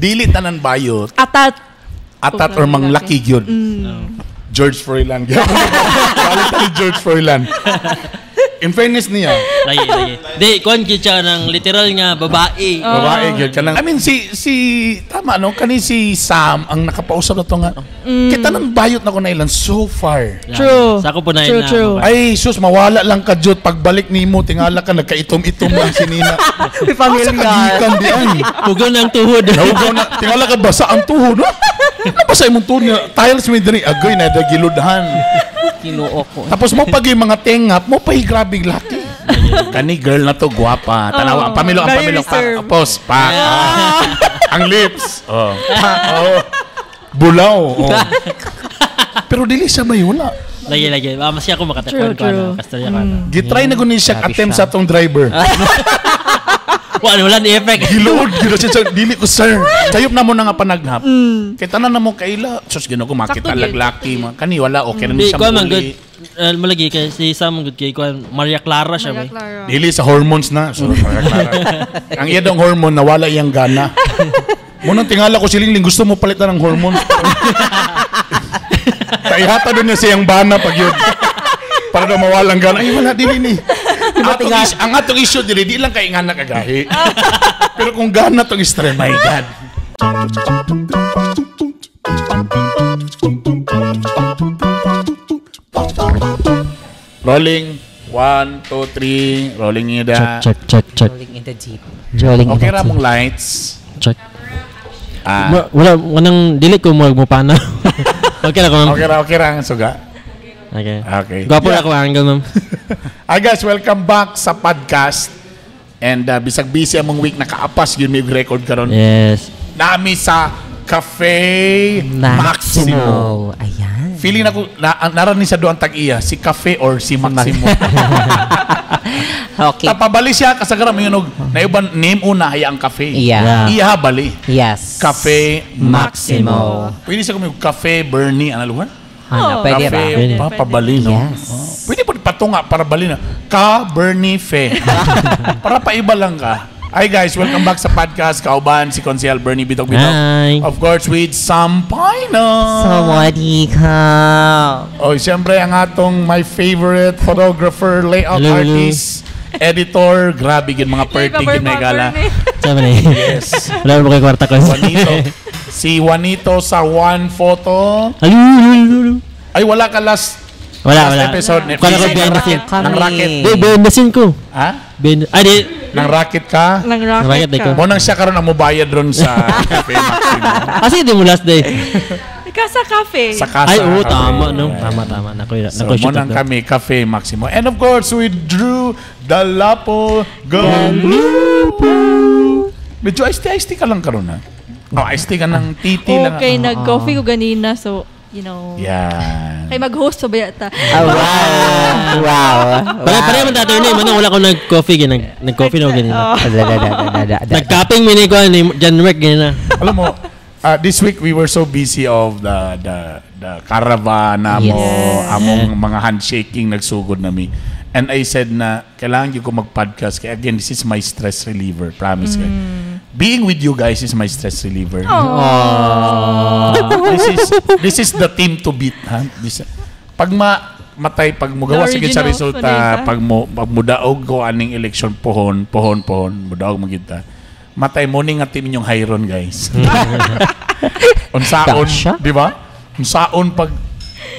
Dili tanan bayot. Atat. Atat or manglaki gyud. George Froilan. Balik ta ni George Froilan. In fairness niya, Lagi, lagi. Di, kuan gyud siya ng literal nga babae. Babae gyud kanang. I mean, si si tama no, kani si Sam ang nakapausap na to nga. Kita nang bayot na ko na ilan so far. Yan. True. Sa ako po na True, na true. babae. Ay, sus, mawala lang ka, Jud. Pagbalik nimo, tingala ka, nagkaitom-itom lang si Nina. May Sa pamilya. kagikan di ay. Hugaw ng tuhod. Nahugaw na, tingala ka, basa ang tuhod. No? Nabasa imong tuhod nga. Tiles may diri. Agoy, na giludhan. Kinuo ko. Tapos mo pag yung mga tengap, mo pa grabe laki. Kani girl na to, guwapa. Tanawa, ang pamilo, ang Very pamilo. Pa, reserved. pause, pa. Ang lips. Oh. Pa, oh. Bulaw. Oh. Pero dili siya may wala. Lagi, lagi. Ah, mas ako makatakwan True, ko ano. true. Kastorya ko ano. Gitry na guni siya Grabe attempt siya. sa atong driver. Wala, wala ni effect. Gilood, gilo siya. Sir, dili ko, sir. Sayop na mo na nga panaghap. Kay tanan na mo kaila. Sus, ginoo ko makita Sakto gyud. laglaki. Mga kani wala okay na ni Di, siya kuan man good. muli. Malagi kay si Sam man good kay kuan Maria Clara siya Maria ba. Clara. Dili sa hormones na. So, Maria Clara. Ang iya daw hormone nawala iyang gana. Munang tingala ko silingling gusto mo palitan ng hormones. Taihata doon niya siyang bana pag yun. Para daw mawalang gana. Ay, wala, dili ni. Ang atong issue dili, di lang kay nga nakagahi. Pero kung gana tong istre, my God. Rolling. One, two, three. Rolling niyo da. Check, check, check, Rolling in the deep. Rolling Okay in the ra deep. mong lights. Check. Ah, Wala, wanang dili ko magmupana. Okay na ko, ma'am. okay ra ang suga. Okay. Okay. Gwapo na ako angle, ma'am. Hi guys, welcome back sa podcast. And bisag busy among week, nakaapas yun may record karon. Yes. Nami sa Cafe Maximo. Maximo. Ayan. Feeling ako na, naran ni sa doang tag-iya, si Cafe or si Maximo. Okay. Tapabali siya kasagaran mo yun og naiban name una haya ang cafe. Yeah. Iya bali. Yes. Cafe Maximo. Pwede siya kumig Cafe Bernie ano lugar? Ano, pwede Cafe ba? Pwede. pa, pabali no. Yes. Oh. Pwede po patunga para bali na. Ka Bernie Fe. Para paiba lang ka. Hi guys, welcome back sa podcast. Kauban si Consel Bernie Bitok Bitok. Hi. Of course with Sam Pino. Sawadee ka. Oh, siyempre ang atong my favorite photographer, layout Hello, hello. artist, editor, grabe gid mga perti gid may gala. Sabi na. Yes. Wala mo kay kwarta ko. Juanito. Si Juanito sa One Photo. Hello, hello, hello. Ay, wala ka last Wala, last wala. episode. Kuwan ako behind the scene. Kami. Ng racket. Di, behind the scene ko. Ha? Ay, di. Nang racket ka? Nang racket Racket, ka. ikaw. Mo nang siya karon ang mobayad ron sa Cafe Maximo. Kasi di mo last day. Ikaw sa cafe. Sa casa. Ay, oo, Cafe. tama, no? Tama, tama. Naku, So, naku, mo shoot nang up. kami, Cafe Maximo. And of course, we drew the Lapo Galupo. Medyo iced tea, iced tea ka lang karon ha? Oh, iced tea ka ng titi lang. Okay, nag-coffee ko ganina. So, you know. Yan. Kay mag-host pa ba yata? Oh, wow. Wow. Pare, pare man tato ni, manang wala ko nag-coffee gin, nag-coffee na ako ganina. Oh. Da, da, da, da, da, da. Nag-cupping mi ni ko ni John Wick ganina. Alam mo, this week we were so busy of the caravan namo, among mga handshaking nagsugod nami. And I said na kailangan gyud ko mag-podcast kay again this is my stress reliever, promise kay. Being with you guys is my stress reliever. This is the team to beat, ha. This, pag ma matay pag mugawa The sige sa original resulta Vanessa. pag mudaog ko aning election pohon pohon pohon mudaog magid ta. Matay mo ni nga team inyong Hyron guys. Unsaon, Dasha? di ba? Unsaon pag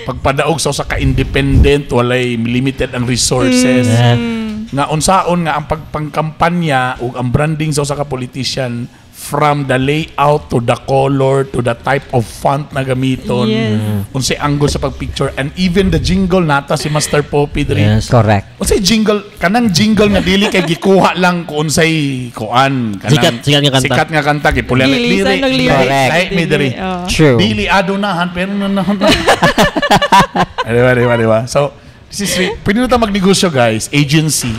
pagpadaog sa usa ka independent, walay limited ang resources. Nga unsaon nga ang pagpangkampanya ug ang branding sa usa ka politician from the layout to the color to the type of font na gamiton. Unsay angle sa pagpicture and even the jingle nata si Master Poppy diri. Yes. Correct. Unsay jingle kanang jingle nga dili kay gikuha lang kung unsay kuan kanang Sikat- sikat nga kanta. Sikat nga kanta gipulian Dili, sa nang lyrics. Correct. Lahi mi diri. Dili, oh. True. Dili adunahan pero nanahan. Di ba, di ba, di ba? So, this is pwede na tayo magnegosyo, guys. Agency.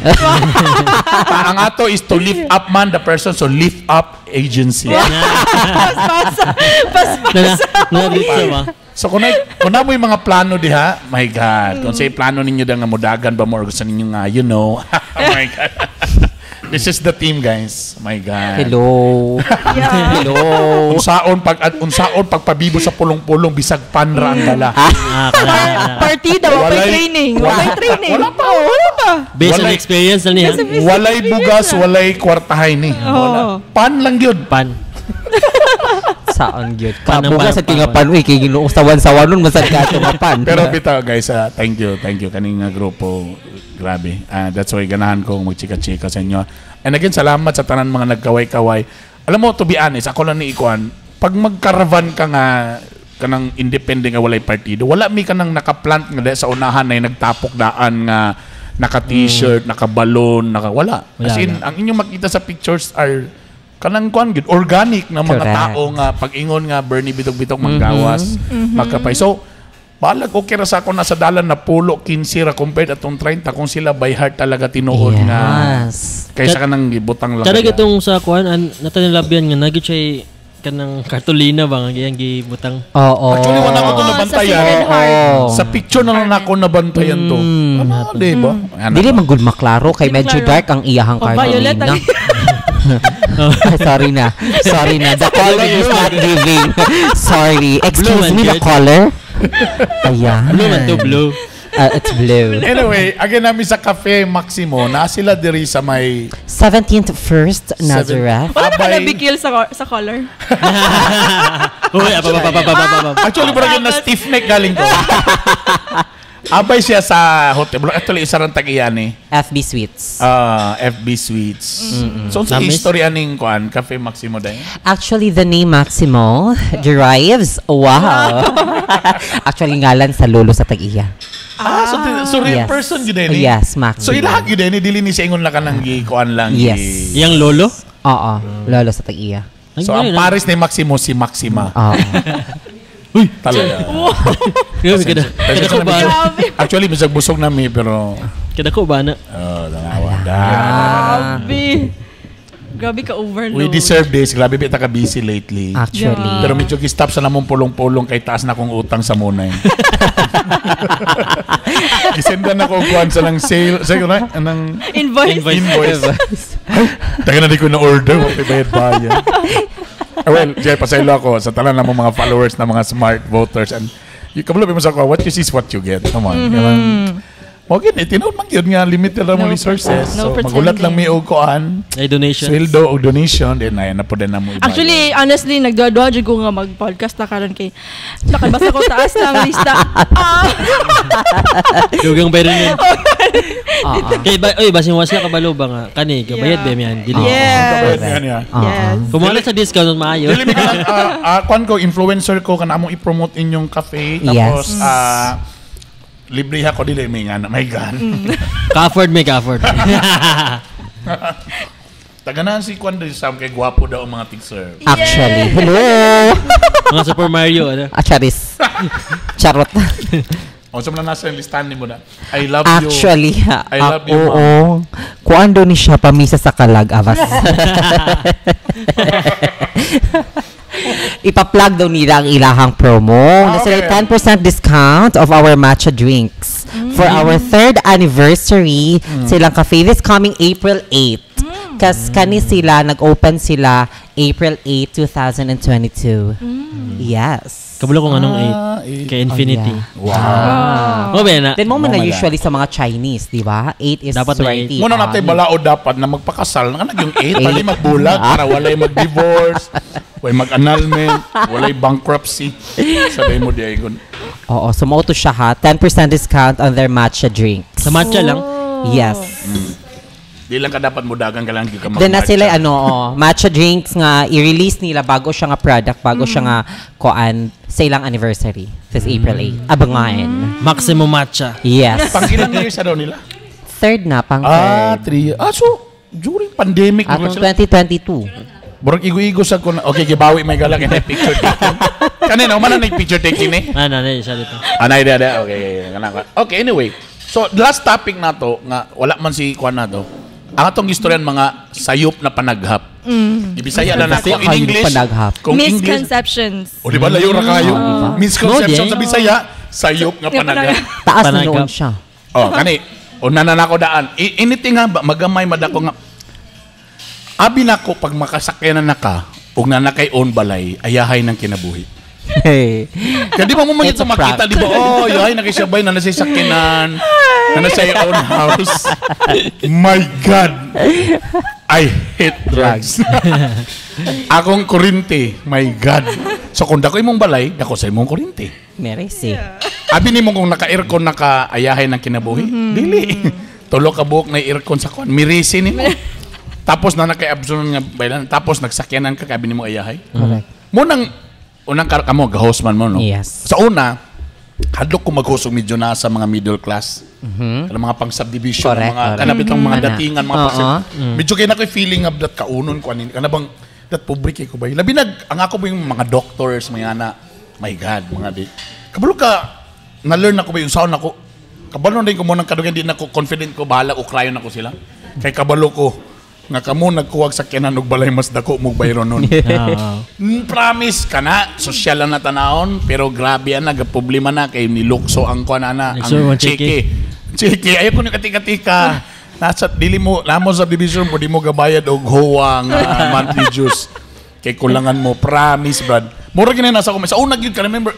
Ang ato is to lift up man the person, so lift up agency. Paspasa. Paspasa. Na, na, na, ba? So kung na mo yung mga plano diha, my God, kung say plano ninyo da nga mudagan ba mo or gusto ninyo nga, you know. Oh my God. This is the team, guys. My God. Hello. Yeah. Hello. Unsaon pagpabibo sa pulong-pulong bisag panra ang dala. Ah, kana, kana. Partida, wala Walay- training. Wala training. Wala pa. Oh, wala pa. Based on experience lang niya. Kasi- Walay bugas, walay kwartahay ni. Wala. Pan lang yun. Pan. Saan gyud? Pan ang Kabuga pan- sa kinga pan. pan uy kay Ginoo sawan-sawanon man sad ka ato nga pan. Pero bitaw guys, thank you, thank you kaning nga grupo. Grabe. That's why ganahan ko magchika-chika sa inyo. And again, salamat sa tanan mga nagkaway-kaway. Alam mo, to be honest, ako lang ni Ikuan, pag magkaravan ka nga kanang independent nga walay partido, wala mi kanang nakaplant nga sa unahan na nagtapok daan nga naka t-shirt, naka balon, naka wala. Wala, As in, wala. ang inyong makita sa pictures are kanang kuan gyud organic na mga Correct. tao nga pag-ingon nga Bernie Bitok-Bitok manggawas, magkapay. So, balag okay ra sa ako nasa dalan na pulo 15 ra compared atong 30 kung sila by heart talaga tinuod nga Yes. kaysa kanang gibutang lang. Kada kaya. itong sa kuan an natanilabyan nga nagyud siya kanang kartolina ba nga giyang gibutang. Oo. Actually, wala ko to Oo, sa nabantayan. Sacred Heart. Oo. Sa picture na lang ako nabantayan to. Ano, di ba? Ano Dili ba? man gud maklaro kay Di medyo maklaro. dark ang iyahang Oh, violet cartolina. ang- Sorry na. Sorry na. The color is not giving. Sorry. Excuse Blue me, man the good. color. Ayan. Blue man to blue. It's blue. Anyway, again namin sa Cafe Maximo, na sila diri sa may 17th First Nazareth. Wala na ka Abay. nabikil sa color. Uy, apa apa apa apa apa. Actually, parang yun na stiff neck galing ko. Abay siya sa hotel. Actually, isa rin tag-iyan eh. FB Suites. Ah, FB Suites. So, sa Namis? history aning kuan, Cafe Maximo dahil? Actually, the name Maximo derives, wow. Actually, ngalan sa lolo sa tag-iya. Ah, so real Yes. person yun eh. Yes, Maximo. So, ilahag yun eh. Dili ni siya ingon lang ka ng gikuan lang. Yes. Yang lolo? Oo, lolo sa tag-iya. So, ang pares ni Maximo, si Maxima. Oo. Uy, talaga. Grabe kada. Kada ko ba? Grabe. Actually, bisag busog na mi, pero... Kada ko ba na? Oh, tanawa. Grabe. Grabe ka overload. We deserve this. Grabe bita ka busy lately. Actually. Yeah. Pero medyo stop sa namong pulong-pulong kay taas na kong utang sa munay. Gisendan ako og kuan sa nang sale, sa na anang Invoice. Invoice. invoice. Ay, taga na di ko na order, wa bayad bayad. Well, Jay, pasaylo ako sa tanan ng mga followers na mga smart voters and you kabalo mo sa ako, what you see is what you get. Come on. Mm-hmm. Mo gid tinuod man gyud nga limited lang mo No resources. no So magulat lang mi og kuan, Ay donation. sweldo og donation then ay na po din na mo ibayan. Actually, honestly, nagduwa-duwa jud ko nga mag-podcast na karon kay nakabasa ko taas na ang lista. Ah! Dugang bayad yun. Oo. Kay ba oy basin wasla kabalo ba nga kani gabayad ba yan dili. Yes. Yan, yan. Yes. Kumuha sa discount maayo. Dili mi kanang kuan ko influencer ko kana among i-promote inyong cafe tapos Yes. libre ako dili mi nga na my God. Ka-afford may ka-afford. Taganahan si kuan diri sa kay gwapo daw ang mga tig-serve. Actually. Hello. Mga Super Mario ano. Ah, charis. Charot. O sa mga nasa yung listahan nimo na. I love you. Actually, I love you, oo. Kuan daw ni siya pamisa sa kalag, avas. Ipa-plug daw nila ang ilahang promo. Ah, Na sila okay. 10% discount of our matcha drinks for our third anniversary silang cafe this coming April 8. Kas kani sila nag-open sila April 8, 2022. Yes. Kabalo kung anong Ah, 8 kay Infinity. Oh, Wow. yeah. Oh, ba na? Then mo man na Mo man na. usually sa mga Chinese, di ba? 8 is Dapat na 20. eight. Muna natin balaod dapat na magpakasal na kanag yung 8 pali magbulag para walay mag-divorce, walay mag-annulment, walay bankruptcy. Sabay mo di ay gun. Oo, so mao to siya ha. 10% discount on their matcha drinks. Sa matcha lang. Yes. Di lang ka dapat mudagan ka lang ka Then na sila ano, oh, matcha drinks nga i-release nila bago siya nga product, bago siya nga koan sa ilang anniversary this April 8. Abangan. Maximum matcha. Yes. Pang ilang years na daw nila? Third na, pang Ah, third. 3. Ah, so during pandemic Atong sila. 2022. Murag igo-igo sa ko na. Okay, gibawi may galak ini picture taking. Kanina, man na picture taking ni. Ah, na, na, siya dito. Anay da da. Okay, okay, okay. Okay, anyway. So, last topic na to nga wala man si kuan na to. Ang atong istoryan mga sayop na panaghap. Ibisaya na nako in Sayop English. panaghap. Kung English, Misconceptions. o di ba layo ra kayo? Misconception No, sa Bisaya, sayop nga Nga panaghap. Taas na Panaghap. noon siya. Oh, kani. Una na nako daan. Anything nga ba, magamay madako nga. Abi nako pag makasakyanan na ka ug na nakay own balay, ayahay ng kinabuhi. Hey. Kaya di ba mo man It's sa a makita, prank. di ba? Oh, yahay na kay siya bay na nasa sakyanan, na nasa own house. My God. I hate drugs. Akong kurinte, my God. So kung dako imong balay, dako sa imong kurinte. Mercy. Abi nimo kung naka-aircon naka ayahay ng kinabuhi. Dili. Tulo ka buok na aircon sa kuan. Mirisi nimo. Tapos na naka-absorb nga baylan. Tapos nagsakyanan ka kabi nimo ayahay. Correct. Munang unang kar kamo gahos man mo no. Yes. Sa una, hadlok ko mag-host og medyo na sa mga middle class. Kanang mga pang subdivision, Correct, mga correct. kanang bitong mga Ana. datingan, mga Oo. pang medyo kay na ko'y feeling of that kaunon ko anin kana bang that pobre kay ko ba. Labi nag ang ako ba yung mga doctors, mga ana, my God, mga di. Kabalo ka na-learn ako ba yung sound ako. Kabalo na din ko mo ng kadugan di na ko confident ko bahala o krayon ako sila. Kay kabalo ko nga kamo nagkuwag sa sakyanan og balay mas dako mog bayron nun. Promise ka na, sosyal lang na tanahon, pero grabe ana, problema na kay nilukso ang kuan ana, Lukso ang ang cheke. Cheke, ayaw ko ni katika-tika. Nasa, dili mo, namo sa division mo, di mo gabayad og huwa nga monthly dues. Kay kulangan mo, promise, brad. Mura gina nasa ko. Sa una, gyud ka remember,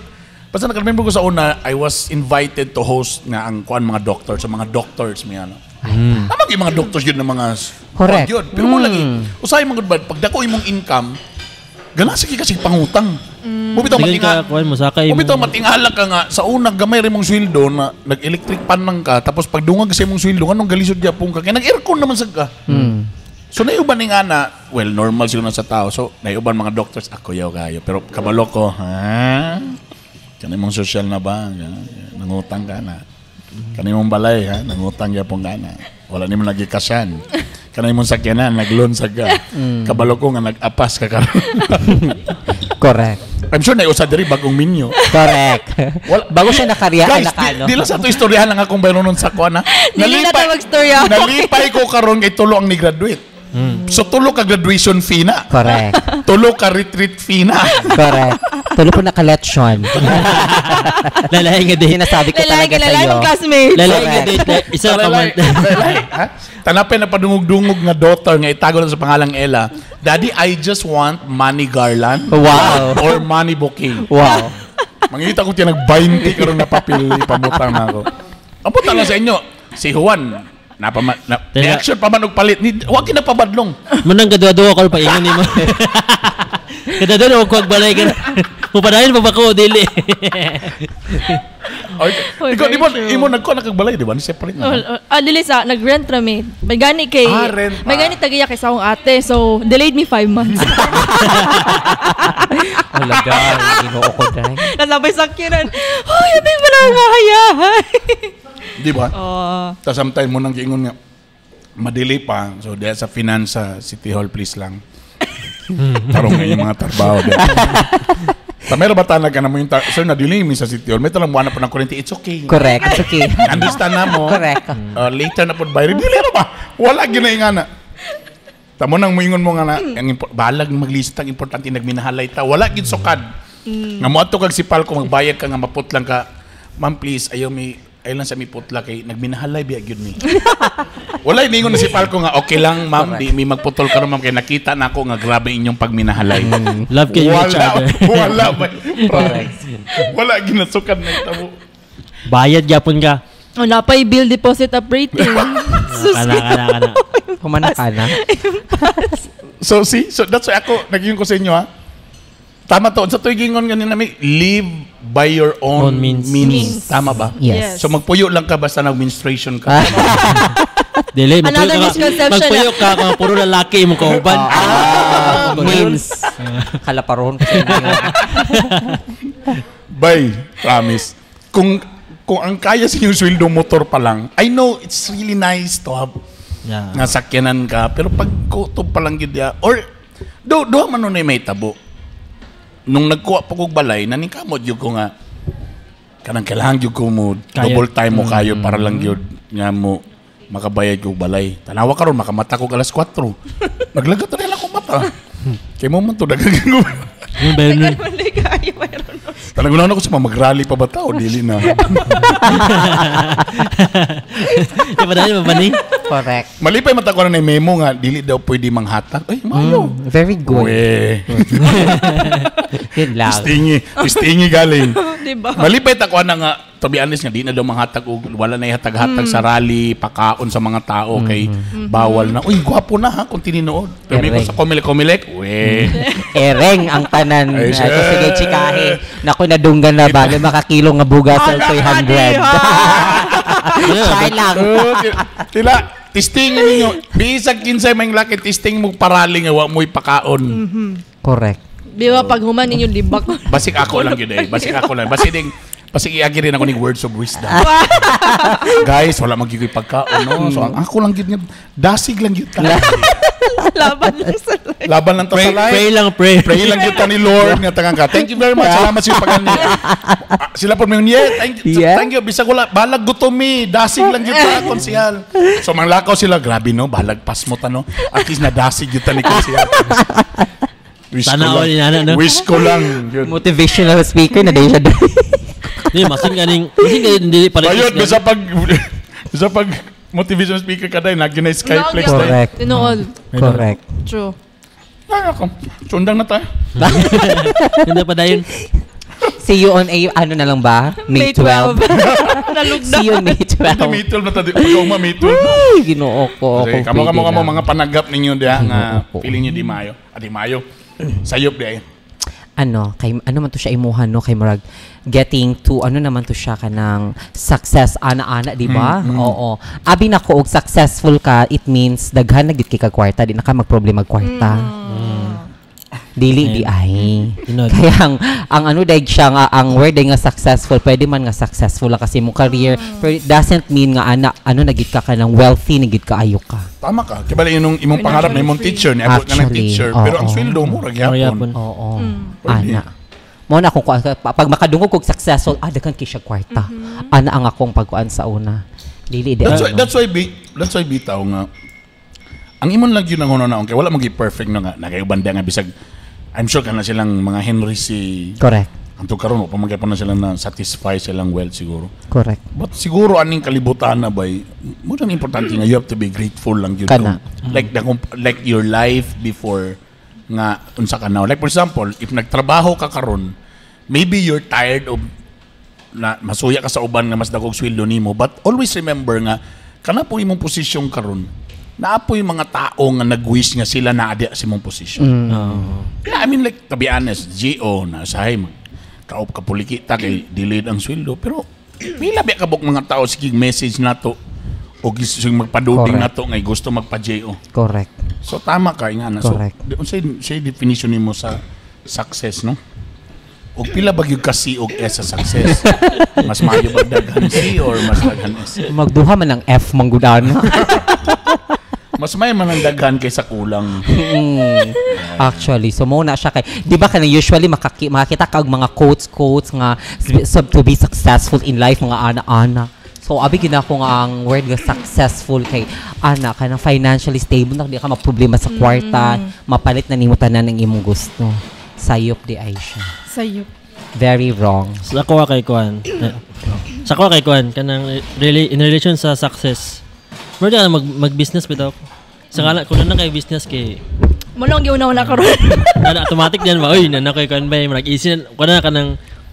basta naka-remember ko sa una, I was invited to host nga ang kuan mga doctors, sa mga doctors, may ano. Tama gyud mga doctors yun ng mga Correct. Yun. Pero mo lagi, usahay mga good bad, pag dako imong income, gana sige kasi pangutang. Mubitaw Sige matinga. ka, kuan mo sakay mo. Mubitaw matingala ka nga sa una gamay rin mong sweldo na nag-electric pan lang ka tapos pag dungag sa imong sweldo nganong galisod gyapon ka kay nag-aircon naman sad ka. So naiuban ni nga na, well normal siguro na sa tao. So naiuban mga doctors ako yaw kayo pero kabalo ko, ha? Kani mong social na ba? Nangutang ka na. Kani mong balay ha, nangutang gyapon ka na. Wala nimo nagikasan. Kanay mong sakyanan, nagloan sa ka. Kabalo ko nga nag-apas ka karon. Correct. I'm sure naiusa diri bagong minyo. Correct. Wala. Bago siya nakariyaan Guys, na kano. di lang sa ato istoryahan lang akong bayroon nun sa kuan ha. Dili na ta magstorya. Nalipay ko karon kay tulo ang ni-graduate. So tulo ka graduation fee na. Correct. Tulo ka retreat fee na. Correct. Tulo po naka-lechon. Lalaki nga date. Sinasabi ko Lalaki, talaga lalaki sa'yo. mong classmates. Lalaki nga Correct. date. Isa ka man. Lalaki, ha? Tanapin na padungog-dungog nga daughter nga itago lang sa pangalang Ella. Daddy, I just want money garland Wow. or money bouquet. Wow. Mangita ko tiyan nag-20 karon na papel ipamutang na ako. Ang puta lang sa inyo, si Juan, napama, na, Teka. reaction pa man og palit. Ni, wag kinapabadlong. Manang kadua-dua ko pa ingon nimo. Kadua-dua ko balay ka. Mupadayon pa ba ko dili. Okay. Hoy, Ikaw, very di ba, true. imo nagkuha nakagbalay, di ba? Ni Separate na. Dili sa nag-rent rami. May gani kay Ah, rent pa. may gani tagiya kay sa akong ate. So delayed me 5 months. Wala dahil. Ginoo ko dahil. Nasabay sakyanan. Hoy, ano yung wala mahayahay. Di ba? Oh. Tapos sometimes mo nang giingon nga, madili pa. So, diya sa finance sa City Hall, please lang. Tarong nga yung mga trabaho. Diya. Ta meron ba talaga na mo yung sir, nadili mi sa City Hall. May talang buwan na po ng kuryente. It's okay. Correct. It's okay. Understand na mo. Correct. Later na po bayad. Dili na ba? Wala ginaingana. Tamo nang moingon mo nga na ang balag maglista ang importante nagminahalay ta. Wala gid sukad. Nga moadto kag sipal ko magbayad ka nga maputlang ka. Ma'am please ayaw mi ayaw lang sa mi putla kay nagminahalay biya gyud mi. Wala ningon na si Falco nga okay lang ma'am di mi magputol karon ma'am kay nakita na ako nga grabe inyong pagminahalay. Love kayo Wala, each other. wala ba? Wala ginasukad na itabo. Bayad gyapon ka. Oh, napay bill deposit uprating. Sus. Kana kana kana. Humana ka na. So see, so that's why ako naging ko sa inyo ha. Tama to. Sa tuwing gingon ganun namin, live by your own, Own means. Means. Tama ba? Yes. So magpuyo lang ka basta nag-menstruation ka. Dili magpuyo Another ka. misconception Magpuyo ka kung puro lalaki imong kauban. Ah, means. Kalaparoon ko sa inyo. Bye, promise. Kung ang kaya sa inyong sweldo motor pa lang, I know it's really nice to have Yeah. nga sakyanan ka, pero pag kutob pa lang gyud ya, or do do man nun may tabo. Nung nagkuha po kog balay, naningkamot gyud ko nga kanang kailangan gyud ko mo Kaya. double time mo kayo para lang gyud nga mo makabayad kog balay. Tanawa karon makamata ko alas 4. Naglagat na lang akong mata. Kay mo man to daghan ko. Yun ba yun? Mali kayo, mayroon. Talagang na ako sa mga mag-rally pa ba ta o dili na. Di ba dahil ba ni? Correct. Malipay mata ko na ni memo nga dili daw pwede manghatag. Ay, mayo. Very good. Uwe. Yun lang. Tistingi, tistingi galing. Diba? Malipay ta ko na nga, to be honest nga di na daw manghatag og wala na ihatag-hatag sa rally, pakaon sa mga tao kay bawal na. Uy, gwapo na ha kung tinuod. Pero may ko Ereng. sa Comelec, uwe. Ereng ang tanan. Ay, Ay, siya. sige, chikahe. Naku, nadunggan na ba? 5 kilo nga bugas sa 300. Try lang. Oh, tila, testing ninyo. Bisag kinsay may laki testing mo parali nga wa mo'y pakaon. Correct. Di ba pag human ninyo libak? Basig ako lang yun eh. Basig ako lang. Basig ding basig iagi rin ako ng words of wisdom. Guys, wala magyugoy pagkaon, no? So, ang ako lang yun nga, dasig lang yun ta. Laban lang sa life. Laban lang ta Pray, sa life. pray lang, pray. Pray lang yun ta ni Lord nga tangang ka. Thank you very much. Salamat sa iyong pagani. Ah, sila po may yeah, thank you. Thank you. Bisag wala, balag gutom mi. Dasig lang yun ta, konsihal. So manglakaw sila, grabe no, balag pasmo ta no. At least nadasig yun ta ni konsihal. Wish ko Sana lang. all inana, no? Wish ko lang. Yun. Motivational speaker na din siya. Di, masing ganing, masing ganing dili pa rin. Bayot, bisa pag motivation speaker ka dahil, nagyan na Skyplex dahil. Correct. Tinuod. Correct. True. Ay, ako. Sundang na tayo. Ganda pa dayon. See you on a, ano na lang ba? May 12. Nalugda. See you on May 12. Hindi, May 12 na tayo. Pag-uma, May 12. Ay, ginoo ko. Kasi Kung kamo kamo pwede kamo lang. mga panagap ninyo diha nga Ginoo ko. feeling niyo di mayo. Ah, di mayo. Sayop di ay. Ano, kay ano man to siya imuha no, kay murag getting to ano naman to siya kanang success ana-ana, di ba? Oo. Abi na ko og successful ka, it means daghan na gid kay ka kwarta, di na ka magproblema og kwarta. Dili di ay. Tinod. Kaya ang ano daig siya nga ang word day nga successful, pwede man nga successful lang kasi mong career, pero it doesn't mean nga ana ano na gid ka kanang wealthy na gid ka ayo ka. Tama ka. Kay bali imong imong pangarap na imong teacher ni abot ka ng Actually, teacher, pero ang oo. sweldo mo ra gyapon. Gyapon. Oo. Pwede. Ana. Mo na akong kuan pag makadungog kog successful, ah daghan kay siya kwarta. Ana ang akong pagkuan sa una. Dili di That's why ano. that's why bitaw nga ang imon lang yun ang una na kay wala magi perfect no nga nagayuban nga bisag I'm sure kana silang mga Henry C. Correct. Antog karon pa magyapon na sila na satisfy silang wealth siguro. Correct. But siguro aning kalibutan na bay, mo nang importante nga you have to be grateful lang gyud. Kana. Like like your life before nga unsa ka now. Like for example, if nagtrabaho ka karon, maybe you're tired of na masuya ka sa uban nga mas dagog sweldo nimo, but always remember nga kana po imong posisyon karon, naa po yung mga tao nga nag-wish nga sila naa diya sa imong posisyon. Yeah, I mean like to be honest, GO na sahay mag kaup ka pulikita kay delayed ang sweldo pero pila ba kabuk mga tao sige message nato o gusto magpaduding Correct. nato ngay gusto magpa-JO. Correct. So tama ka nga na. So Correct. unsay unsay definition nimo sa success no? Og pila ba gyud ka C og S sa success? Mas maayo ba daghan C or mas daghan S? Magduha man ang F manggudan. Mas may man ang daghan kaysa kulang. Actually, so mo na siya kay di ba kanang usually makakita ka og mga quotes quotes nga to be successful in life mga ana-ana. So abi gid ako nga ang word nga successful kay ana kanang financially stable na di ka maproblema sa kwarta, mapalit na nimo tanan ang imong gusto. Sayop di ay siya. Sa'yo. Very wrong. Sa ako kay Kuan. Sa ako kay Kuan kanang really in relation sa success. Mo na mag business bitaw ko. Sa ngala kung na kay business kay Mo lang giuna-una karon. na automatic yan ba oy na na kay kuan ba murag easy na kuan na kanang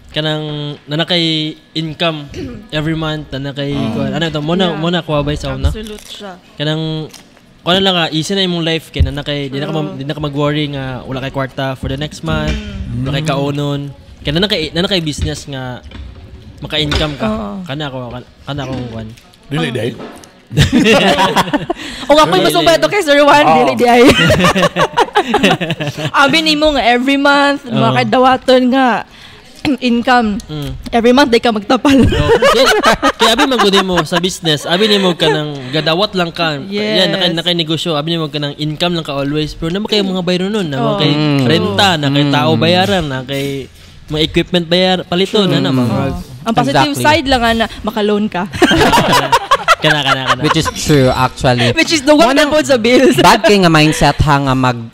kanang na kay income every month na kay kuan ano to mo na Yeah. mo na kuha ba sa una Absolute siya. kanang kuan na lang ka easy na imong life kay na na kay di na ka mag-worry nga wala kay kwarta for the next month, wala kay kaonon kay na kay business nga maka-income ka. Oo. Kana ako kuan. Dili day. O nga ko'y masumpa ito kay Sir Juan, Oo. dili di ay. Abi nimo nga every month, Oo. mga kadawaton nga income. Every month di ka magtapal. Oh, kaya abi man gud mo sa business, abi nimo ka ng gadawat lang ka. Yes. Yan nakay negosyo, abi nimo ka ng income lang ka always. Pero naman kayo mga bayro nun, naman Oo. kay renta, na kay tao bayaran, na kay mga equipment bayar palito na na mga Ang positive side lang nga na makaloan ka. kana kana kana. Which is true actually. Which is the one Mo na nang- po sa bills. Bad kay nga mindset ha nga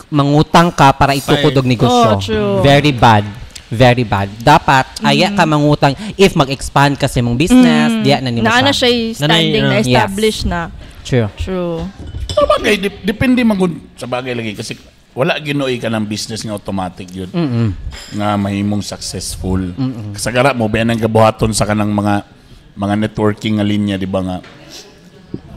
mangutang ka para itukod og negosyo. Oh, true. Very bad. Very bad. Dapat aya ka mangutang if mag-expand ka sa imong business, diya na nimo Naana siya. siya standing Nanay, na established na. True. True. Sa bagay, depende man gud sa bagay lagi kasi wala ginuoy ka ng business nga automatic yun nga mahimong successful. Kasagara mo ba ang gabuhaton sa kanang mga networking nga linya, di ba, nga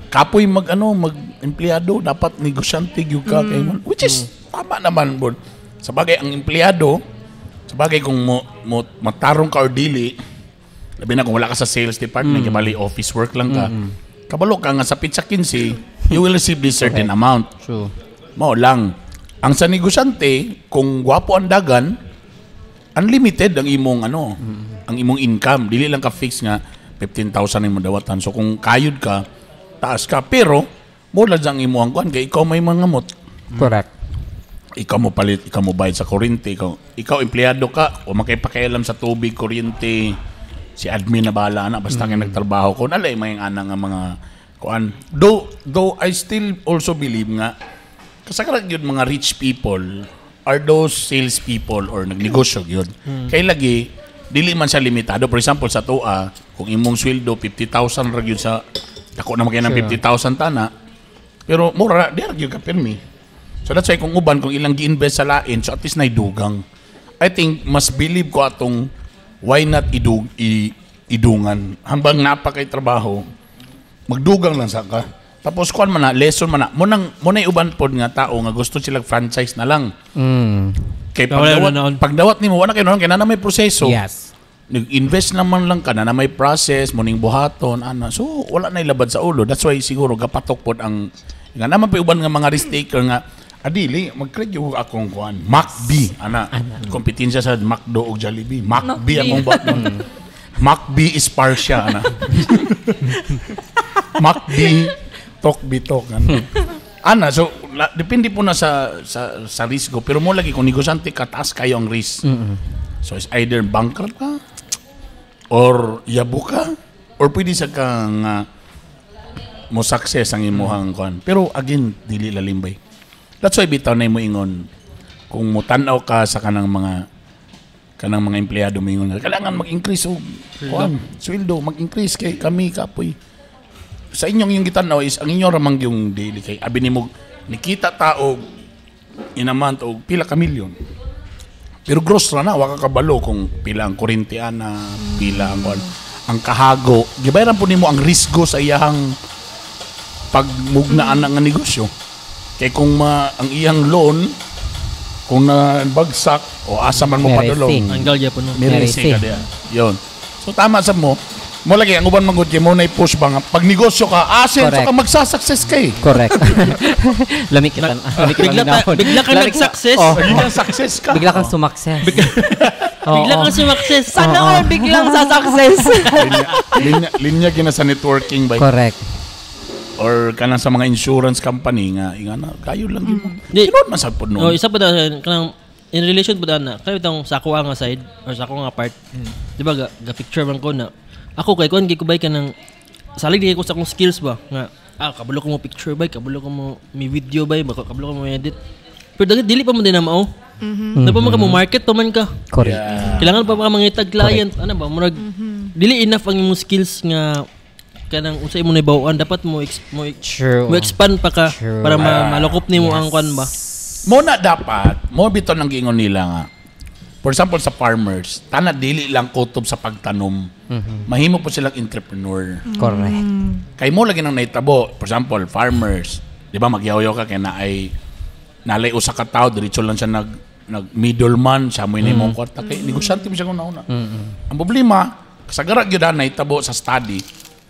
kapoy mag ano, mag empleyado, dapat negosyante gyud ka kay man, which is tama naman bod. Sa bagay, ang empleyado, sa bagay, kung mo matarong ka or dili, labi na kung wala ka sa sales department, mm, bali office work lang ka, kabalo ka nga sa petsa 15 you will receive this certain amount. True. Mao lang. Ang sa negosyante, kung gwapo ang dagan, unlimited ang imong ano, ang imong income. Dili lang ka fix nga 15,000 imong dawatan. So kung kayod ka, taas ka. Pero mo lang ang imong kuan kay ikaw may mangamot. Correct. Ikaw mo palit, ikaw mo bayad sa kuryente, ikaw empleyado ka, o makipakialam sa tubig, kuryente, si admin na bahala na, basta kay nagtrabaho ko, nalay may ana nga mga kuan. Though I still also believe nga kasagaran yun mga rich people are those sales people or nagnegosyo yun. Kay lagi dili man siya limitado. For example, sa tuwa, kung imong sweldo 50,000 ra gyud, sa dako na kay ng 50,000 tana, pero mura di ra gyud ka pirmi. So that's why kung uban, kung ilang gi-invest sa lain, so at least naidugang. I think mas believe ko atong why not idungan hambang napa kay trabaho, magdugang lang sa ka. Tapos kuan man na, lesson man na. Mo nang mo na uban pod nga tao nga gusto sila franchise na lang. Kay Wala pagdawat, na noon. Pagdawat nimo wala kay noon kay na may proseso. Nag-invest naman lang ka na, na may process mo ning buhaton ana. So wala na ilabad sa ulo. That's why siguro gapatok pod ang nga naman pa uban nga mga risk taker nga adili mag-create yung akong kuan MacB ana, kompetensya sa McDo ug Jollibee. MacB akong buhaton. MacB is Parsia ana. MacB talk B talk ano. Ana, so depende po na sa risgo, pero mo lagi kung negosyante ka, taas kayo ang risk. So it's either bankrupt ka or yabo ka or pwede sa kang mo success ang imuhang kuan. Pero again, dili lalimbay. That's why bitaw na mo ingon kung mutan-aw ka sa kanang mga empleyado, mo ingon kailangan mag-increase og kuan, sweldo, mag-increase kay kami kapoy. Sa inyong yung gitan-aw is ang inyo ramang yung daily kay abi nimo nikita tao in a month og pila ka milyon. Pero gross ra na, wa ka kabalo kung pila ang kuryente ana, pila ang kuan, ang kahago. Gibayaran po nimo ang risgo sa iyahang pagmugna ana nga negosyo. Kay kung ang iyang loan kung na bagsak o asa man mo Mercy. padulong. Ang gal gyapon no. Mercy Mercy. ka diya. Yun. So tama sa mo. Mo lagi ang uban man gud kay mo na push ba nga pag negosyo ka, asin so Correct. ka magsasuccess kay. Correct. Lamig kita. Lamig kita Bigla ka nag-success. Oh, Biglang success ka. bigla kang sumakses. Bigla kang sumakses. Sana all biglang sa success. Linya gina sa networking by Correct. or kanang sa mga insurance company nga ingana kayo lang gyud mo. Di- Tinuod man sad pod Oh, noon. isa pa daw kanang in relation po na kayo itong sa ako nga side or sa ako nga part. Di ba ga picture man ko na ako kay kuan ko bay kanang salig di ko sa akong skills ba nga kabalo ko mo picture bay, kabalo ko mo mi video bay, baka kabalo ko mo edit. Pero dili dili pa mo din na mao. Mm-hmm. pa man ka mo market pa man ka. Correct. Kailangan pa ka mangitag client ano ba murag dili enough ang imong skills nga kanang unsa imo nabawaan, dapat True. mo expand pa ka True. para malukop nimo ang kuan ba. Mo na dapat, mo bitaw nang giingon nila nga. For example, sa farmers, tana dili lang kutob sa pagtanom. Mahimo po silang entrepreneur. Correct. Kay mo lagi nang naitabo, for example, farmers, di ba magyaw-yaw ka kay naay nalay usa ka tawo diretso lang siya nag middleman siya mo mm. imong kwarta kay negosyante mo siya kung nauna. Ang problema, kasagara gyud na naitabo sa study,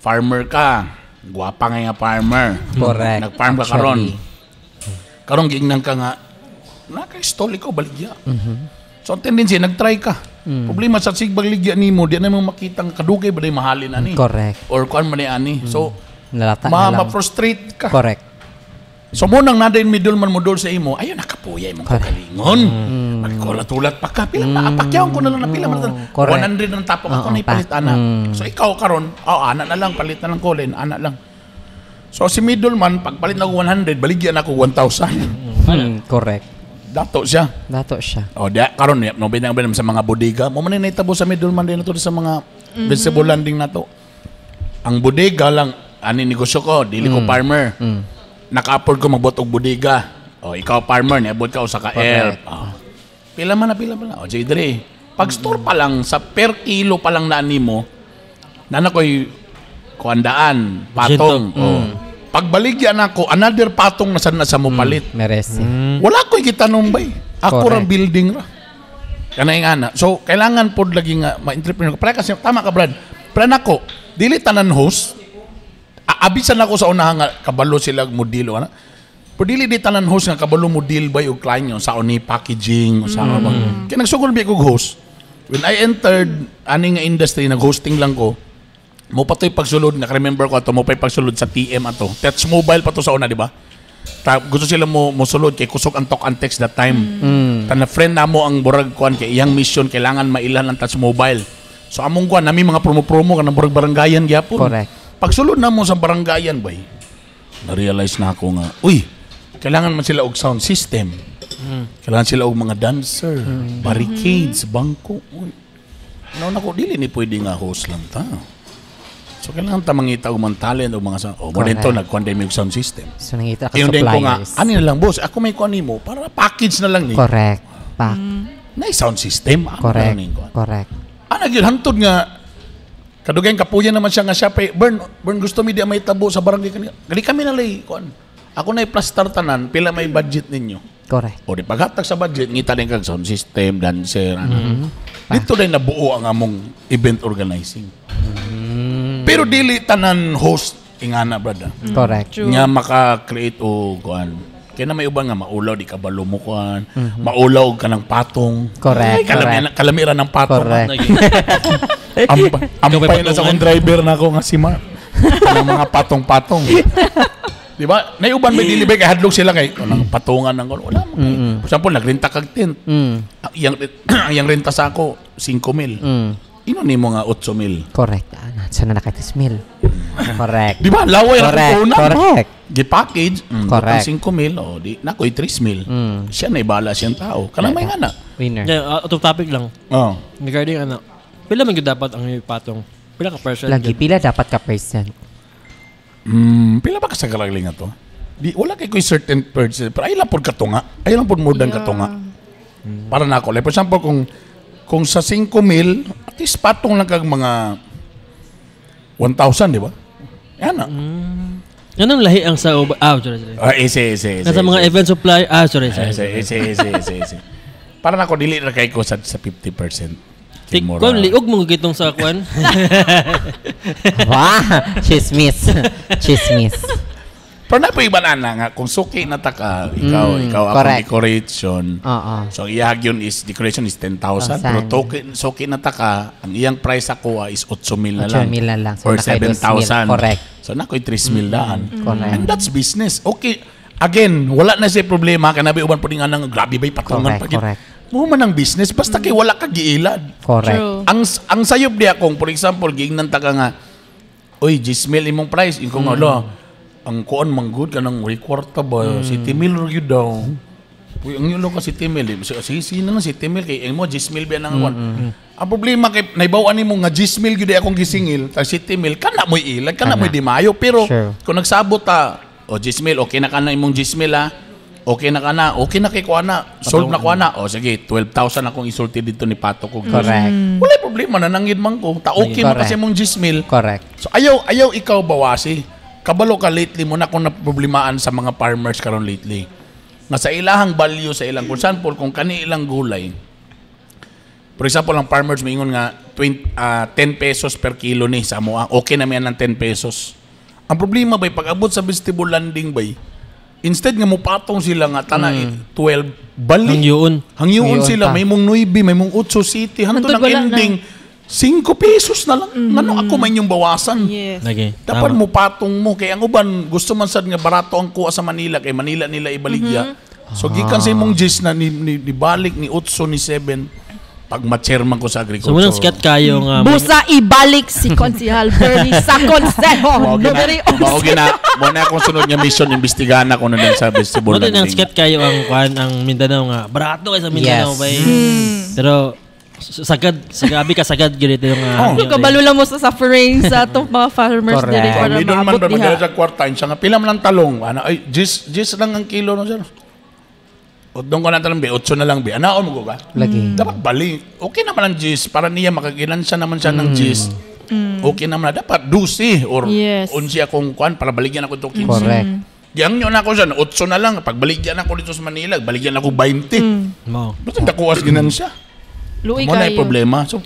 farmer ka, gwapa nga nga farmer. Correct. Nag-farm ka karon. Actually. Karon giingnan ka nga naka-stall ikaw baligya. So ang tendency nag-try ka. Problema sa sig baligya nimo, di na mo makita ang kadugay ba day mahalin ani. Correct. Or kuan man ni ani. So Nalata na lang. ma-frustrate ka. Correct. So mo nang nadayon middleman mo dol sa imo, ayun nakapuya imong Correct. kagalingon. Magkulat-ulat pa ka pila na apakyaw ko na lang na pila man. Correct. 100 ang tapok ako Oo, na ipalit pa. ana. So ikaw karon, oh ana na lang palit na lang kolin, ana lang. So si middleman pagpalit na ko 100, baligyan ako 1,000. Correct. Dato siya. Dato siya. O di karon no binang sa mga bodega, mo man naitabo sa middleman din nato sa mga vegetable landing nato. Ang bodega lang Ani negosyo ko, dili ko farmer. Naka-afford ko magbuhat og bodega. O, ikaw farmer, niabot ka usa ka Correct. elf. Oh. Pila man na, pila man na. O, sige, dre. Pag store pa lang, sa per kilo pa lang na nimo, nana ko'y kuandaan, patong. O. Pagbaligyan ako, another patong na sa nasa mo palit. Merese. Wala ko'y gitanong bay. Ako Correct. rang building ra. Kana yung ana. So, kailangan pod lagi nga ma-entrepreneur. Para kasi, tama ka, Brad. Pero nako, dili tanan host. Abisan ako sa unahan nga kabalo sila modelo ana. Pero dili di tanan host nga kabalo model bay og client yun, sa ni packaging o sa ba. Kaya nagsugol bi kog host. When I entered ani nga industry, nag-hosting lang ko. Mo pa to'y pagsulod, naka-remember ko ato, mo pa'y pagsulod sa TM ato. Touch Mobile pa to sa una, di ba? Gusto sila mo mosulod kay kusog ang talk and text that time. Ta na friend namo ang burag kuan kay iyang mission kailangan mailan ang Touch Mobile. So among kuan nami mga promo-promo kanang burag baranggayan gyapon. Correct. Pagsulod namo sa baranggayan bay, na-realize na ako nga, uy, kailangan man sila og sound system. Kailangan sila og mga dancer, barricades, bangko. Uy. No, nako dili ni pwede nga host lang ta. So kailangan ta mangita og mga talent og mga sound. Oh, mo Correct. dito nagkuan og sound system. So, nangita ka Ayun din ko nga, suppliers. ano na lang boss, ako may kuan nimo para package na lang ni. Correct. Pack. Na sound system, ano Correct. na lang ning kuan. Correct. Ana gyud hantod nga kadugayan kapuyan naman siya nga siya pa Bern, Bern gusto mi di may tabo sa barangay kani. Gali kami na lay kuan. Ako na i-plaster tanan, pila may budget ninyo. Correct. O di paghatag sa budget, ngita din kag sound system, dancer, ano. Dito din nabuo ang among event organizing. Pero dili tanan host ingana brother. Correct. True. Nga maka-create o kuan. Kaya na may uban nga maulaw di kabalo mo kuan. Maulaw og kanang patong. Correct, Ay, correct. kalamiran ng patong. Correct. Ampay na sa akong driver na ako nga si Mark. Kanang mga patong-patong. Di ba? Naiuban may dili ba kay hadlok sila kay kanang patungan ng wala mo. For example, nagrenta kag tent. Ang iyang ang iyang renta sa ako 5 mil. Ino nimo nga 8 mil. Correct. Ah, so na nakatis mil. Correct. Di ba? Laway ra Correct. kung una. Correct. Gi-package, Correct. 5 mil, o di, nakoy 3 mil. Siya na ibala siyang tao. Kanang may nga na. Winner. Yeah, out of topic lang. Oh. Regarding ano, pila man gyud dapat ang patong? Pila ka percent? Lagi, gyud? pila dapat ka percent? Pila ba ka sa karagling nga to? Di, wala kay ko'y certain person, pero ay lang pod katunga. Ay lang pod more than katunga. Para na ako. Like, for example, kung sa 5 mil, at least patong lang kag mga 1,000, di ba? Yan na. Anong lahi ang sa uba? Ah, sorry, sorry. Ah, ese, ese, ese. Nasa mga ese. event supply. Ah, sorry, sorry. Ese, ese, ese, ese, ese. Para na ako, dili na kay ko sa 50%. Tik, Kimura. kuan liog mo gitong sa kuan. Wah! Chismis. Chismis. Pero na po iba na na nga, kung suki na ta ka, ikaw, ikaw akong correct. decoration. Oo. So, ang iyag yun is, decoration is 10,000. Pero suki na ta ka, ang iyang price ako is 8,000 na lang. 8,000 na lang. So, Or nakay 2,000. 7,000. Correct. So, nakoy 3,000 daan. Correct. And that's business. Okay. Again, wala na siya problema. Kanabi uban po nga nang grabe ba'y patungan Correct, pa gyud. correct. Mo man ang business. Basta kay wala ka giilad. Correct. True. Ang sayop diya kung for example giingnan ta ka nga oy 10,000 imong price ingko nga lo ang kuan man good kanang way kwarta ba city mil ra gyud daw. Uy, ang yulo ka city mil eh. Sige, sige na lang city mil kay imo 10,000 ba nang kuan. Ang problema kay naibaw ani mo nga 10,000 gyud ay akong gisingil tag city mil kana mo'y ilag kana Kana. mo'y di maayo pero Sure. kung nagsabot ta o 10,000 okay na kana imong 10,000 ha. Okay na kana, okay na kay kuana, solve na kuana. O sige, 12,000 akong isulti dito ni Pato ko. Correct. Wala problema, nanangid man ko. Ta okay man Correct. kasi mong 10,000. Correct. So ayaw ayaw ikaw bawasi. Kabalo ka lately mo na kung naproblimaan sa mga farmers karon lately. Nga sa ilahang value sa ilang for example kung kani ilang gulay. For example, ang farmers moingon nga 20, 10 pesos per kilo ni sa amoa. Okay na man ng 10 pesos. Ang problema bay pag abot sa vegetable landing bay, instead nga mupatong sila nga tana 12 balik. Hangyuon. Hangyuon Hangyuon sila, pa. may mong 9, may mong 8 city. Hantod Hantod ang wala na. ending, 5 pesos na lang. Ngano ako man yung bawasan. Yes. Lagi. Dapat Tama. mo patong mo kay ang uban gusto man sad nga barato ang kuha sa Manila kay Manila nila ibaligya. So gikan sa imong gis na ni balik ni 8 ni 7 pag ma-chairman ko sa agriculture. So munang sikat kayo nga Busa ibalik si Konsihal Bernie sa konseho. Mao gina, Numero mao gina, mao na akong sunod nga mission imbestigahan ako na din sa vegetable Mo din ang landing. sikat kayo ang kuan ang Mindanao nga. Barato kay sa Mindanao Yes. bay. Pero Sagad, sa grabe ka sagad gyud ito yung Oh. So, kabalo lang mo sa suffering sa atong mga farmers Correct. diri para Kami doon man maabot ba diha. magdala sa kwarta siya nga pila man ang talong. Ana ay jis jis lang ang kilo no sir. O doon ko na talong be, 8 na lang be. Anaon mo ko ba? Lagi. Dapat bali. Okay naman ang jis para niya makaginansa naman siya ng jis. Okay naman na dapat 12 or 11 akong kuan para baligyan ako ito 15. Correct. Giyang nyo na ako siya, 8 na lang. Pagbaligyan ako dito sa Manila, baligyan ako 20. Mo. Basta dakuas ginansya. Luoy Mo na kayo. problema. So,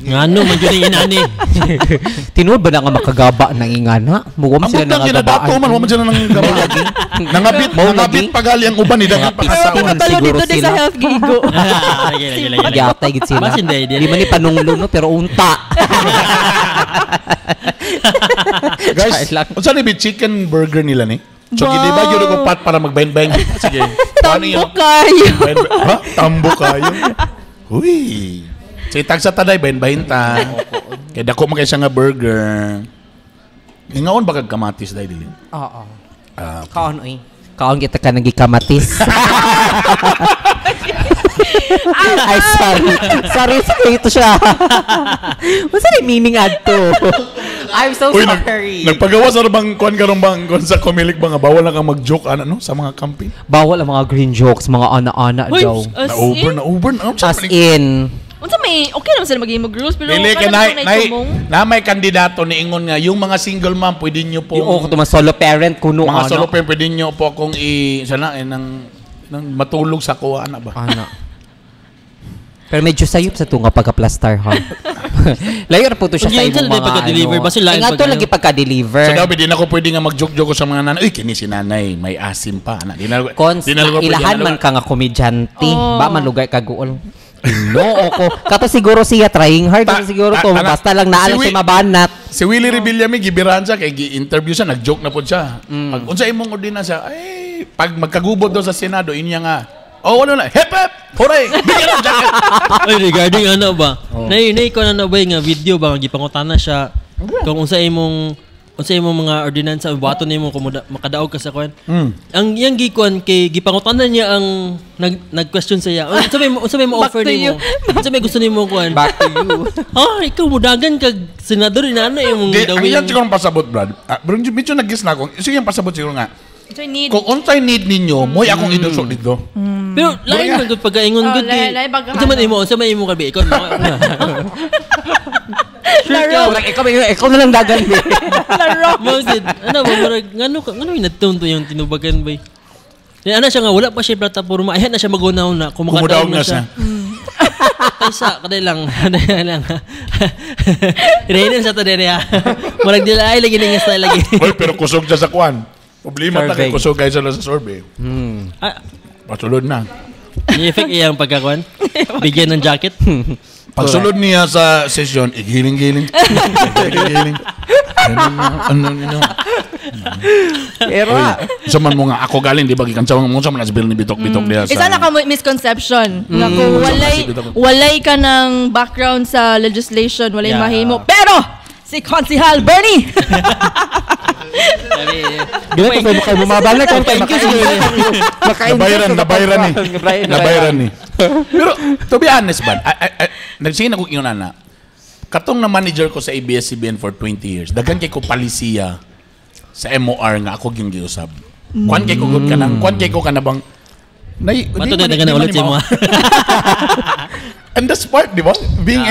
Ngano man jud yung inani. Tinuod ba na nga makagaba ng ingana? Muwa man Ang sila butang nangagabaan. ginadato man, wa man sila nang gaba. Nangabit, Mao nangabit lagi. pagali ang uban ni daghang Mga Pero pakasawa. Siguro kabalo dito din sa sila. health gigo. Lagi, lagi, lagi, lagi. Yatay gid sila. Basin day, Di man ni panunglo no, pero unta. Guys, Char lang. unsa ni bi chicken burger nila ni? So Wow. gidi ba gyud ko pat para magbain-bain? Sige. Ano Tambo kayo. Bain- Ha? Tambo kayo. Uy. Sige, tagsa taday bain-bain ta. Kay dako man kay siya nga burger. Ingaon ba kag kamatis day dili? Oo. Ah, Kaon oy. Kaon kita ka nang gikamatis. Ay, sorry. Sorry, sorry ito siya. What's the meaning adto? I'm so Uy, nag, sorry. nagpagawa sa bang kuan karong bang kuan sa Comelec ba nga bawal na kang mag-joke ana no sa mga campaign. Bawal ang mga green jokes, mga ana-ana Uy, daw. as Na over in? na over na. As in, Unsa may okay naman sila maging mag-rules pero Dili kay kana na, man na, na may kandidato ni ingon nga yung mga single mom pwede nyo po yung ako to mga solo parent kuno mga ano. solo parent pwede nyo po akong i sana eh, nang, nang matulog sa kuha ana ba. Ana. Pero medyo sayop sa tunga pagka-plaster ha. Layo ra po to siya sa Yun, imong sila mga pagka-deliver. ano. Basta lain Ingat to pag- lagi pagka-deliver. So daw di na ko pwede nga mag-joke-joke ko sa mga nanay. Uy, kini si nanay, may asim pa ana. Di na Cons, di na ko pwede, ilahan ana. man ka nga komedyante. Oh. Ba malugay ka guol. No, ako. Kato siguro siya trying hard siguro to. Tana. Basta lang naalang Si siya mabanat. Si Willie Revillame gibirahan siya kay gi-interview siya, nag-joke na po siya. Pag unsa imong ordinansa, ay pag magkagubot daw sa Senado, inya nga. Oh, wala na. Hep hep. Hooray! Bigyan ng jacket. Oy, regarding ano ba? Nay nay ko ano ba nga video ba nga gipangutana siya kung unsa imong mga ordinansa o buhaton nimo kung makadaog ka sa kuan. Ang iyang gikuan kay gipangutana niya ang nag nag-question sa iya. Unsa may mo Back offer to nimo? Unsa may gusto nimo kuan? Back to you. Ah, ikaw mudagan kag senador inana imong Di, ang dawin. iyan siguro ang pasabot, Brad. Ah, pero medyo nag-guess na ako. Sige, ang pasabot siguro nga. So need Kung unsay need ninyo, mo'y akong idusok dito. Pero lain man gud pagkaingon Oh, gud. lain- lain pagkahalo. Unsa man imo kabi ikaw. Sure ka. Murag, ikaw na lang dagan. eh. laro. Mo gud. Ano ba murag ngano ka ngano inadton to yung tinubagan bay. Di ana siya nga wala pa siya plataporma. Ayan na siya magunaw na Kumudaog kumukadaog na siya. Kaysa kaday lang, kaday lang. Reinin sa to dere ha. Murag dila ay lagi ning style lagi. Oy, pero kusog siya sa kwan. Problema ta kay Survey. kusog kayo sila sa survey. Ah, Pasulod na. ni effect iyang pagkakuan. Bigyan ng jacket. Pagsulod niya sa session, igiling-giling. Igiling-giling. Ano na, ano ano. Pero, Oy, sa man mo nga ako galing di ba gikan sa mo sa man asbil ni bitok-bitok diha sa. Isa na ka mo- misconception nga kung walay ka ng background sa legislation, walay mahimo. Pero si Konsihal Bernie. ganito kayo mukha bumabalik kung tayo makain. Nabayran, nabayran ni. Nabayran ni. Pero to be honest man, nagsigin ako ingon ana. Katong na manager ko sa ABS-CBN for 20 years, daghan kay ko palisiya sa MOR nga ako gyung giusab. Kwan kay ko gud kanang, kwan kay ko kanabang Nay, Bato di na man- dagan di na man ulit ni sa imo. mao. And that's part, di ba? Being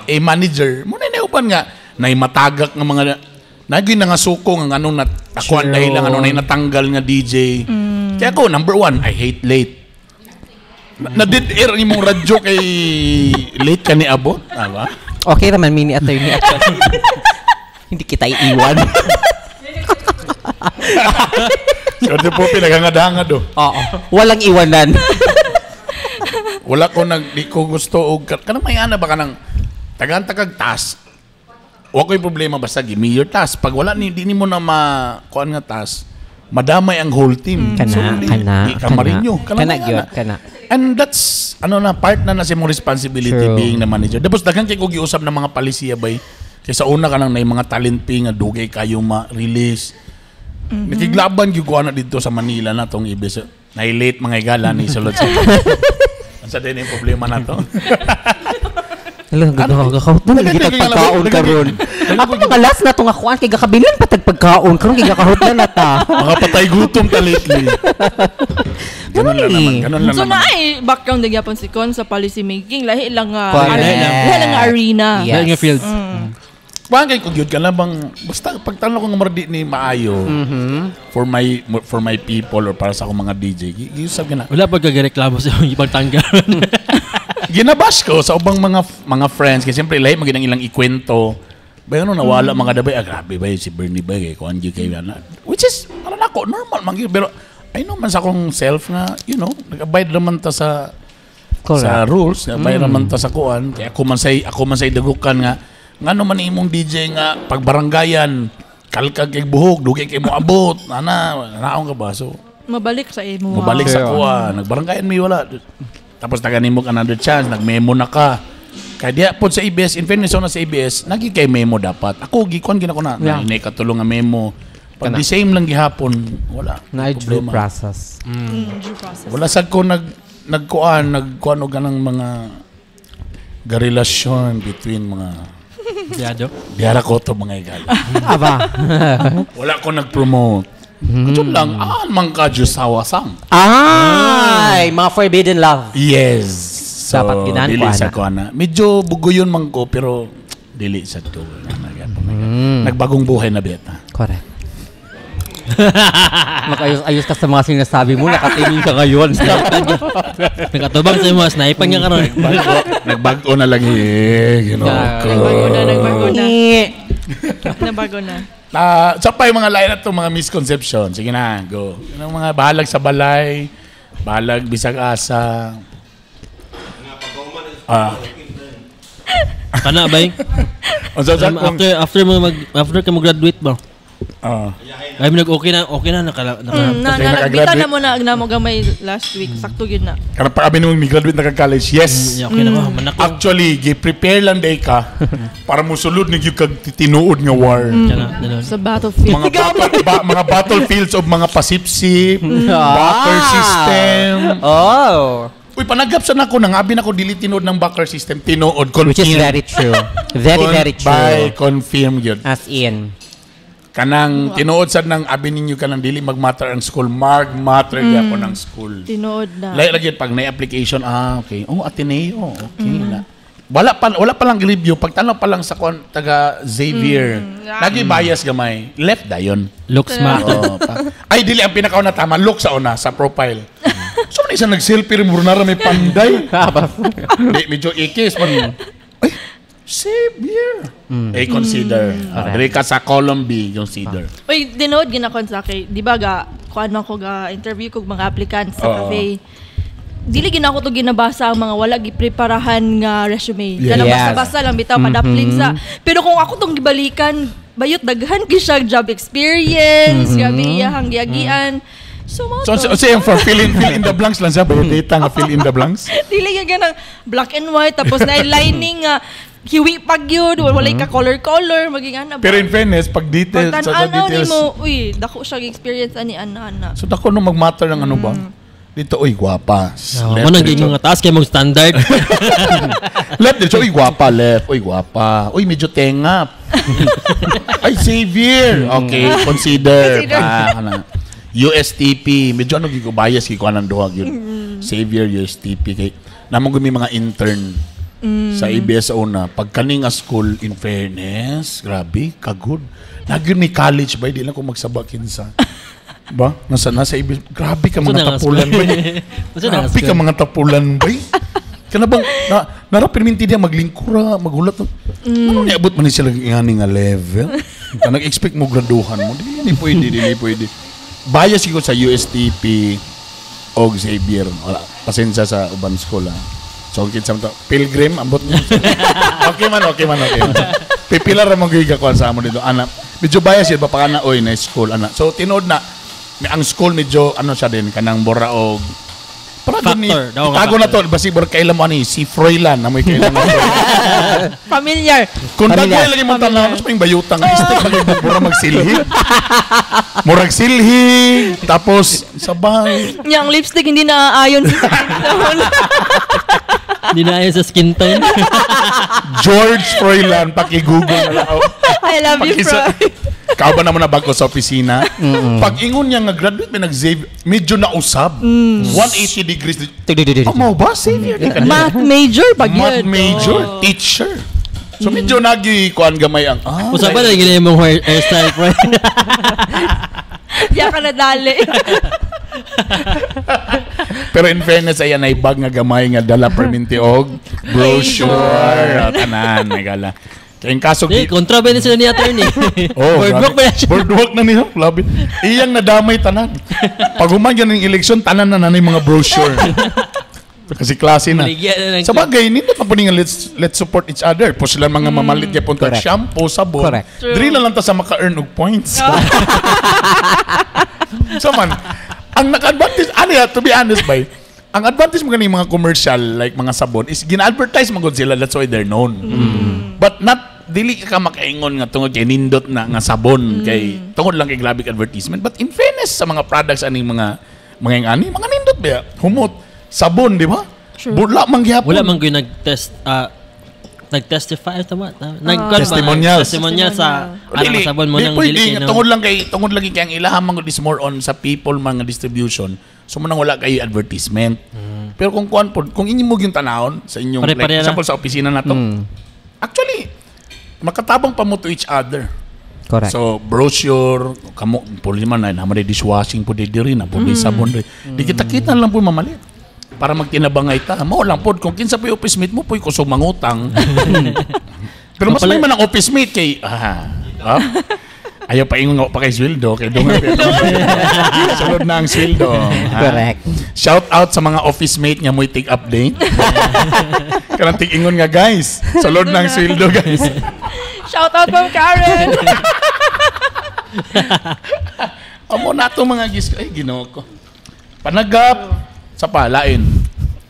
a manager, muna na uban nga nay matagak nga mga naging nga suko nga anong nat ako ang True. dahilan ano nay natanggal nga DJ. Kaya ako number one, I hate late. Na dead air ang imong radyo kay late ka ni abot, tama? Okay naman, mini attorney. Actually. Hindi kita iiwan. Swerte po pinaghangad-hangad oh. Oo. Walang iwanan. Wala ko nag di ko gusto og kanang may ana ba kanang tagaan kag task. Wa ko'y problema basta give me your task. Pag wala ni di nimo na ma kuan nga task, madamay ang whole team. Kana, di, kana, di ka kana. marinyo. Kanang Kana may gyud, ana. kana. And that's ano na part na na sa imong responsibility True. being the manager. Tapos daghan kay ko giusab ng mga palisiya bay. Kaysa una ka nang nay mga talent fee nga dugay kayo ma-release. Nakiglaban gyud ko ana dito sa Manila na tong ibis. Nay late mga igala ni sulod sa. Sa din yung problema na to. Hala, gagakahot na lagi tag pagkaon karon. Ako mga last na to nga kuan kay gakabilin pa tag pagkaon karon kay gakahot na na ta. Mga patay gutom ta lately. Ganun lang naman. Ganun lang So naman. na ay background na gyapon si Con sa policy making, lahi lang nga Correct. lahi lang nga arena. Yes. Lahi nga fields. Kuan kay kung yun ka lang bang basta pagtanong ko nga mardi ni maayo for my people or para sa akong mga DJ, giusab ka na. Wala pa kagareklamo sa imong ipagtanggal. Ginabash ko sa ubang mga friends kasi siyempre lahi man ang ilang ikwento. Bay ano nawala mga dabay, ah, grabe ba si Bernie ba kay kuan gyud kay ana. Which is para nako normal man gyud, pero I know man sa akong self nga nag-abide naman ta sa Correct. rules, nag-abide naman ta sa kuan. Kaya ako man say dagukan nga ngano man imong DJ nga pagbaranggayan kalkag kay buhok, dugay kay mo abot, ana, naong ka ba? So, Mabalik sa imo. mabalik sa Yeah. kuha. Nagbaranggayan mi wala. Tapos taga nimo ka another chance, nagmemo na ka. Kaya diya po sa ABS, in fairness na sa ABS, nagi kay memo dapat. Ako gikuan gina ko na, Yeah. yeah. Na katulong nga memo. Pag Kana. the same lang gihapon, wala. Na due Problema. process. Due process. Wala sad ko nagkuan og ganang mga garelasyon between mga Diado. diara ko to mga igala. Aba. Wala ko nag-promote. Kutsyon lang, aan man ka Diyos sawasang. Ay, mga forbidden love. Yes. So, Dapat ginaan dili ko, sa ana. ko ana. Medyo bugoyon man ko pero dili sa to. Nagbagong buhay na beta. Correct. Makayos-ayos ka sa mga sinasabi mo, nakatingin ka ngayon. Nakatubang sa imo, sniper nga karon. Nagbago na lang eh. Ginoo ko. Nagbago na, nagbago na. Nagbago na. Ah, sa pa yung mga lain na to, mga misconception. Sige na, go. Yung mga bahalag sa balay, bahalag bisag asa. Ah, Kana bay. unsa sa kung After after mo mag after ka mo graduate ba? ah, Ay mo nag okay na naka, naka Na, Kasi na, nagbita nakagraduate. na mo na na mo gamay last week. Sakto yun na. karang pa kami nung graduate na ka college. Yes. Yeah, okay na ko man ako. Actually, gi-prepare lang day ka para musulod ni gyud kag tinuod nga war. Kana, ganun. Sa battlefield. Mga battlefields of mga pasipsip, barter system. Oh. Uy, panagap sa nako nangabi nako dili tinuod ng barter system, tinuod confirm. Which is very true. Very, very true. By confirm gyud. As in. Kanang tinuod sad nang abi ninyo kanang dili magmatter ang school, mag matter gyapon ang school. Tinuod na. Lahi lagi pag na application, ah okay. Oh, Ateneo, okay na. Wala pa lang review pag tanaw pa lang sa kon taga Xavier. Lagi bias gamay. Left dayon. Looks ma. Oo, ay dili ang pinakauna tama look sa una sa profile. So man isa nag-selfie rin mura may panday. Di medyo ikis man. Ay, Xavier. Eh consider. Ah, diri ka sa column B consider. Uy, tinuod ginakon sa kay, di ba ga kuan man ko ga interview kog mga applicants sa Oo. cafe. Dili gina ko to ginabasa ang mga wala gipreparahan nga resume. Yes. Kanang basta-basta lang bitaw padaplin sa. Pero kung ako tong gibalikan, bayot daghan gyud siya job experience, grabe iyahang giagian. So mao So, to. so, so for fill in the blanks lang siya, biodata nga fill in the blanks. Dili gyud ganang black and white tapos na lining nga hiwi pag yun, walay ka color color maging ana ba. Pero in fairness, pag detail, sa Pagtan-anaw details, nimo, uy, dako siya experience ani ana ana. so dako no magmatter ng ano ba? Dito, uy, gwapa. No, mo nang nga taas kay mong standard. Left dito, uy, gwapa, left. Uy, gwapa. Uy, medyo tenga. Ay, Xavier. Okay, consider. Consider. Pa, ano. USTP. Medyo ano, gigo bias, gigo anang duha yun. Xavier, USTP. Kay, namang gumi mga intern sa ABS sa una. Pag kani nga school, in fairness, grabe, kagod. Nagyun ni college ba, di lang ko magsaba kinsa. Ba? Nasa ABS. Grabe ka mga Unsa na nga tapulan school? ba? Unsa na nga Grabe ka school? mga tapulan ba? Kana bang na narapirminti diya maglingkura, maghulat. Ano niabot man ni sila ngani nga level? Ka nag-expect mo graduhan mo. Dili ni pwede, dili pwede. Bias ko sa USTP og Xavier. Wala, pasensya sa uban school ah. So kinsa man to? Pilgrim ambot niyo. Okay man, okay man, okay man. Pipila ra mo gyud ka sa amo dito ana. Medyo bias yun pa kana oy na school ana. So tinuod na may ang school medyo ano siya din kanang bora og Para Factor, daw nga Tago na to, factor. basi bor kailan mo ani si Froilan na may kailan na. Familiar. Kung Familiar. dagway lagi mo tanaw, mas may bayutang istik lagi mura magsilhi. Murag silhi, tapos sabay. Yang lipstick hindi naaayon sa skin tone. Hindi na ayon sa skin tone. George Froilan, paki-google na lang. I love you, Froy. Kau ba naman na bago sa opisina? Pag ingon niya nga graduate, may nag-Xavier, medyo nausab. 180 degrees. Oh, mo ba? Xavier? Di ka niya. Math major pag Math yun. major, teacher. So medyo nagi kuan gamay ang Usapan na ginay mong hairstyle, bro. Diya ka nadali. Pero in fairness ayan ay bag nga gamay nga dala perminti og brochure tanan nagala. Kay in kaso Di, kontra ba na sila ni attorney? Oh, Boardwalk grabe. ba na siya? Boardwalk na niya. Grabe. Iyang nadamay tanan. Pag human yan ng eleksyon, tanan na nanay mga brochure. Kasi klase na. Baligya na ng Sa bagay, nindot pa po nga let's support each other. Po sila mga mamalit kaya punta Correct. shampoo, sabon. Correct. True. Diri na lang ta sa maka-earn og points. So man, ang naka-advantage, ano ya, to be honest bay, ang advantage mo ganing mga commercial, like mga sabon, is gina-advertise mo gud sila, that's why they're known. But not, dili ka makaingon nga tungod kay nindot na nga sabon, kay tungod lang kay grabe advertisement. But in fairness sa mga products aning mga yung ani, mga nindot ba? Humot, sabon, di ba? True. Wala man gihapon. Wala man gyud nag-test nag-testify tama tama. Nag Testimonials. Testimonial sa ano Dili, sabon mo di nang pwede dili nga, kay tungod lang kay tungod lagi kay ang ilahang mga is more on sa people mga distribution. So mo nang wala kay advertisement. Pero kung kuan pod, kung inyo mo yung tanawon sa inyong like, Pare-pareha na. example sa opisina nato. Actually, makatabang pa mo to each other. Correct. So brochure, kamo puli man na naman dishwashing po di diri na po di sabon diri. Di kita kita lang po mamalit para magtinabangay ta. Mao lang pod kung kinsa po office mate mo po kusog mangutang. Pero mas may man ang office mate kay ayaw pa ingon nga pa kay sweldo kay dungan. Sulod na ang sweldo. Ha? Correct. Shout out sa mga office mate nga mo'y take update. Kanang tig-ingon nga guys. Sulod na ang sweldo guys. Shout out from Karen. Amo na to mga gis ay Ginoo ko. Panagap sa palain.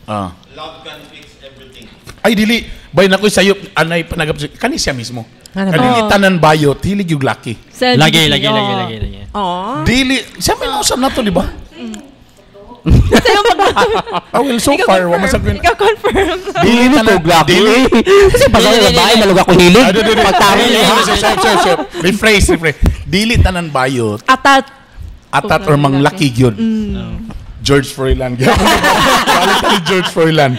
Ah. Love can fix everything. Ay dili bay nako sayop anay panagap kani siya mismo. Ano ba? Kani tanan bayot dili gyud laki. Sa Lagi, LGBT, lagi, lagi, oh. lagi, lagi. Dili siya may nausap na to di ba? Sa'yo mag- Ah, well, so Ikaw far wa man sa confirm. Ikaw confirm. Dili tanan dili. Kasi pag ako babae, maluga ko hilig. Ah, di, di, di. Pagtaro Dili, niya. sorry, sorry, sorry, sorry. Rephrase, rephrase. Dili tanan bayot Atat. atat or manglaki gyud. George Froilan. Galit ni George Froilan.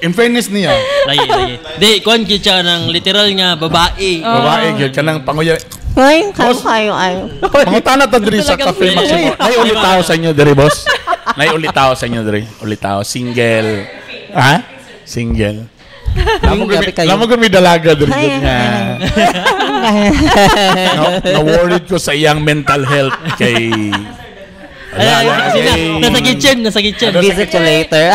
In fairness niya, Lagi, lagi. Di, kuan gyud siya ng literal nga babae. babae gyud kanang panguya. Ay, Boss. kayo, kayo, ayo. Mga tana ta diri sa Talagang Cafe Maximo. Nay ulitaw sa inyo diri, boss. Nay ulitaw sa inyo diri. Ulitaw single. Ha? Single. Lamo Grabe kayo. lamo kami dalaga diri gud nga. No, na worried ko sa iyang mental health kay Ay, ay, ay, ay. nasa kitchen, nasa kitchen. Ano? Visit you later.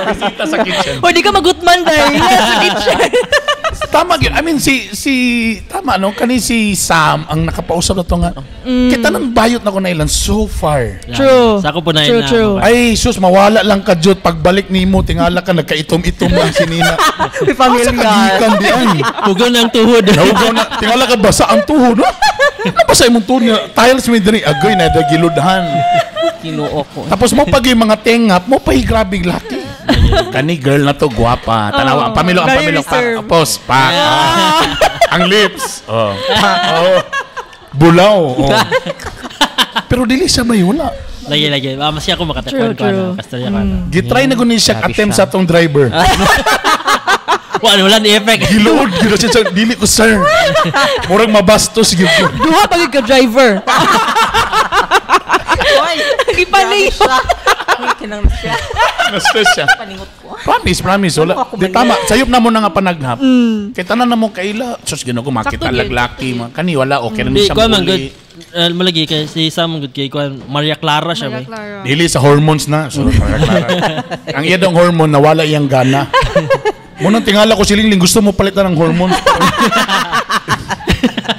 Bisita sa kitchen. Hoy, di ka magutman dahil. Nasa kitchen. Tama gyud. I mean si si tama no kani si Sam ang nakapausap na to nga. Kita nang bayot na ko na ilan so far. True. Sa ako po na True, na- true. Ay sus mawala lang ka jud pagbalik nimo tingala ka nagkaitom-itom ang sinina. May Asa ka familiar. gikan di ay? Hugaw na ang tuhod. Nahugaw na tingala ka basa ang tuhod no? Nabasa imong tuhod nga tiles mi diri agoy na giludhan. Kinuo ko. Tapos mo pag yung mga tengap mo pa grabe laki. Kani girl na to gwapa. Tanawa ang pamilo ang Very pamilo pa. reserved. Tapos pa. Ang lips. Oh. Pa, oh. Bulaw. Oh. Pero dili siya may wala. Lagi, lagi. Ah, maski ako makatakwan True, ko, ano, true. kastarya ko, ano. Gitry na guni siya Grabe attempt siya. sa atong driver. Wala, wala ni effect. Gilood gyud siya sir. Dili ko sir. Murag mabastos gyud ko. Duha pa gyud ka driver. Gipaling. Kinang na siya. Na-stress siya. Paningot ko. Promise, promise. Wala. Ano ako Di, mali? tama. Sayop na mo na nga panaghap. Kay tanan na mo kaila. Sus, ginoo ko makita Sakto gyud, laglaki. Mga kani wala. Okay na Di, siya kuan man good. muli. Malagi kay si Sam good kay kuan Maria Clara siya Maria ba. Clara. Dili sa hormones na. So, Maria Clara. Ang iya daw hormone nawala iyang gana. Munang tingala ko si Lingling, gusto mo palitan ng hormones.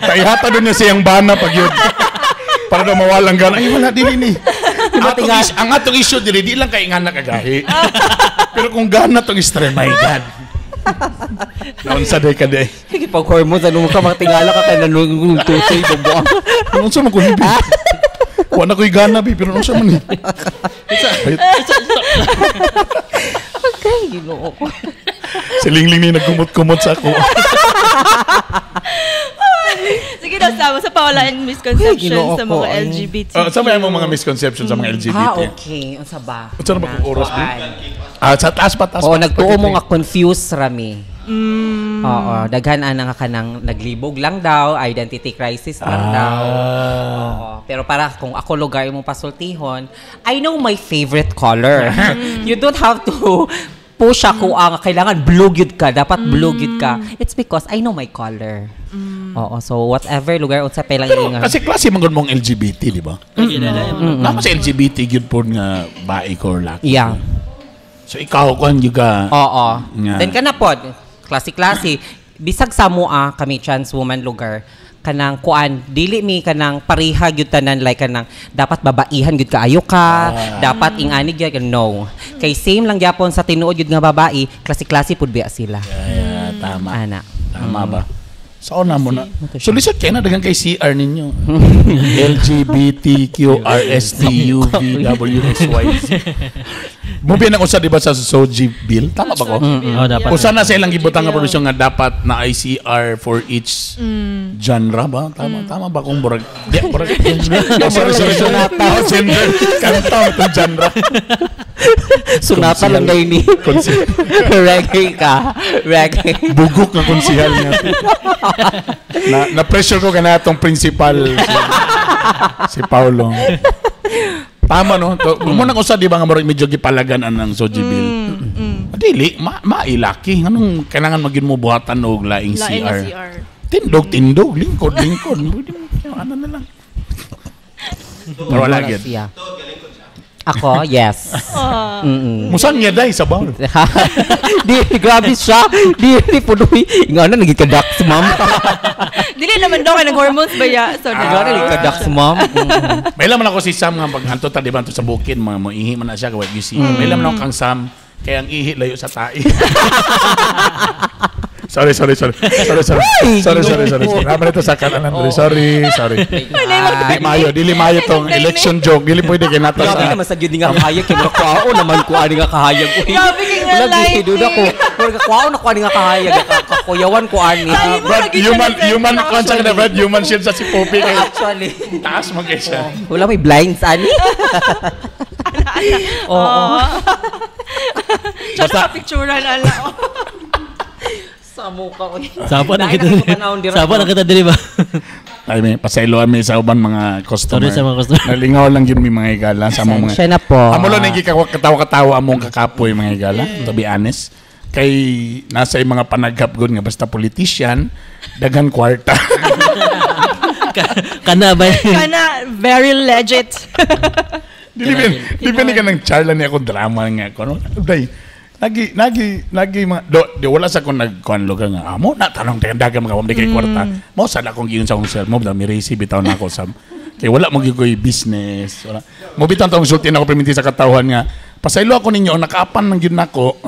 Kaihata doon niya siyang bana pag yun. Para daw mawalang gana. Ay, wala, dili ni. Ang atong issue diri di lang kay nga kagahi. Pero kung gana tong istorya, my God. Naunsa day ka day. Sige, pag hormones, ano mo ka, matingala ka kay nanung tutoy, bubuang. Naunsa man ko ni bi. Wa na ko'y gana bi, pero naunsa man ni. Ay, Okay, Ginoo ko. si Lingling ni nagkumot-kumot sa ako. Sige daw, sama sa pawalaan misconception Ginoo sa ko, mga ay. LGBT. Sa may mga misconception sa mga LGBT. Ah, okay. Unsa ba? Unsa na ba kung oras, bi? Ah, sa taas pa, taas Oo, pa. nagtuo mo nga confused rami. Oo, daghan ana nga kanang naglibog lang daw, identity crisis lang daw. Oo. Pero para kung ako lugar imong pasultihon, I know my favorite color. You don't have to push ako ang kailangan blue gyud ka, dapat blue gyud ka. It's because I know my color. Oo, so whatever lugar unsa pa ilang Pero ingon. kasi klase man gud mong LGBT, di ba? Nama sa LGBT gyud po nga bae ko or laki. Yeah. So ikaw kuan gyud ka. Oo. Nga. Then kana pod, klase-klase. Bisag sa mua kami trans woman lugar kanang kuan dili mi kanang pareha gyud tanan, like kanang dapat babaihan gyud kaayo ka, dapat ingani gyud, no, kay same lang gyapon sa tinuod gyud nga babae, klase-klase pud biya sila. Yeah, tama. Ana. Tama ba? Sa una mo na. So lisod kay na daghan kay CR ninyo. L G B T Q R S T U V W X Y Z. Mo ang usa di ba sa SOGI bill? Tama ba ko? Oh, dapat. Usa na sa ilang gibutang nga provision nga dapat na ICR for each genre ba? Tama tama ba kung murag di murag. Oh, sorry, sorry, sorry. Oh, gender. Kanta mo itong genre. Sunata lang dahil ni reggae ka, reggae. Bugok nga konsihal nga. Na pressure ko kana atong principal si Paulo. Tama no. To, mo nang usa di ba nga murag medyo gipalagan anang SOGI bill. Dili mailaki nganong kailangan magyud mo buhatan og laing Lain CR. na CR. Tindog tindog, lingkod lingkod. Pwede mo ano na lang. Pero wala gyud. Siya. Ako, yes. Musang niya day sa bawol. Di, grabe siya. Di, di punoy. Nga na, naging kadak si ma'am. Dili naman daw kay nag-hormones ba ya? So, Nga na, naging kadak si ma'am. May man ako si Sam nga pag anto ta di ba anto sa bukid mga moihi man na siya kay you see. May man ako kang Sam kay ang ihi layo sa tai. Sorry, sorry, sorry. Sorry, sorry. Sorry, sorry, sorry. Naman ito sa kanan, Andre. Sorry, sorry. Di mayo, dili mayo tong election joke. Dili pwede kay nato Grabe sa naman sa gyud nga kahayag kay mura kwao naman ko ani nga kahayag. Uy. Grabe kay nga Wala, lighting. duda ko. Mura kwao na ko ani nga kahayag. Kakuyawan ko ani. Ay, mo Brad, lagi siya human, nag-send human, na kwan sa kana, Brad, human shield sa si Poppy. Kay Actually. taas man kay siya. Wala may blinds ani. Oo. Siya nakapicturan ala. Sa mukha ko. Sapa na Dahil kita. nakakatanaw dira, Sapa na no? kita diri ba? Ay, may pasaylo mi sa uban mga customer. Sorry sa mga customer. Nalingaw lang yun mi mga higala sa among mga. Pasensya na po. Amo lang nagkikatawa-katawa among kakapoy mga higala, to be honest. Kay nasa yung mga panaghap gud nga basta politician, daghan kwarta. Kana ba? Kana, very legit. Dili ba ni ka ng charla ni ako drama nga ko no. Day, nagi nagi nagi mga do, di wala sa akong nagkuan lugar nga amo na tanong dagan mga wala kay kwarta. Mo sad akong giyon sa akong self mo mi receive bitaw na ako sa kay wala mo gyud koy business wala. Mo bitaw tong sulti na ako perminti sa katawhan nga pasaylo ako ninyo nakaapan man gyud nako.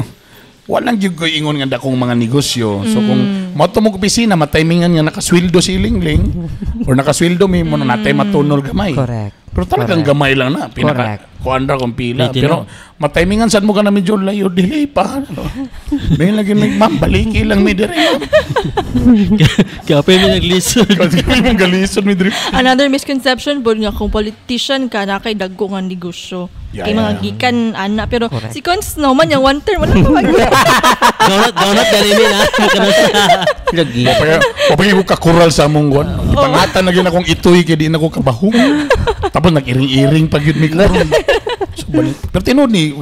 Walang gyud koy ingon nga dakong mga negosyo. So kung moadto mo opisina matimingan nga nakasweldo si Lingling or nakasweldo mi mo na natay matunol gamay. Correct. Pero talagang Correct. gamay lang na. Pinaka, Correct. Kuan ra kung pila. Late Pero matimingan sad mo ka na medyo layo, delay pa. Ano? May lagi may ma'am, baliki lang mi dire. Kaya pa yung naglisod. Kasi may mong galisod mi dire. Another misconception po nga kung politician ka na kay dagko nga negosyo. Yeah, kay mga yeah. gikan ana pero Correct. si Cons naman yung one term wala pa mag Donut, donut dali mi na. Lagi. Papagay ko kakural sa among kuan. Ipangatan na gyud akong itoy kay di na ko kabahong. Tapos nag-iring-iring pag yun mi karon. So, balik. Pero tinuod ni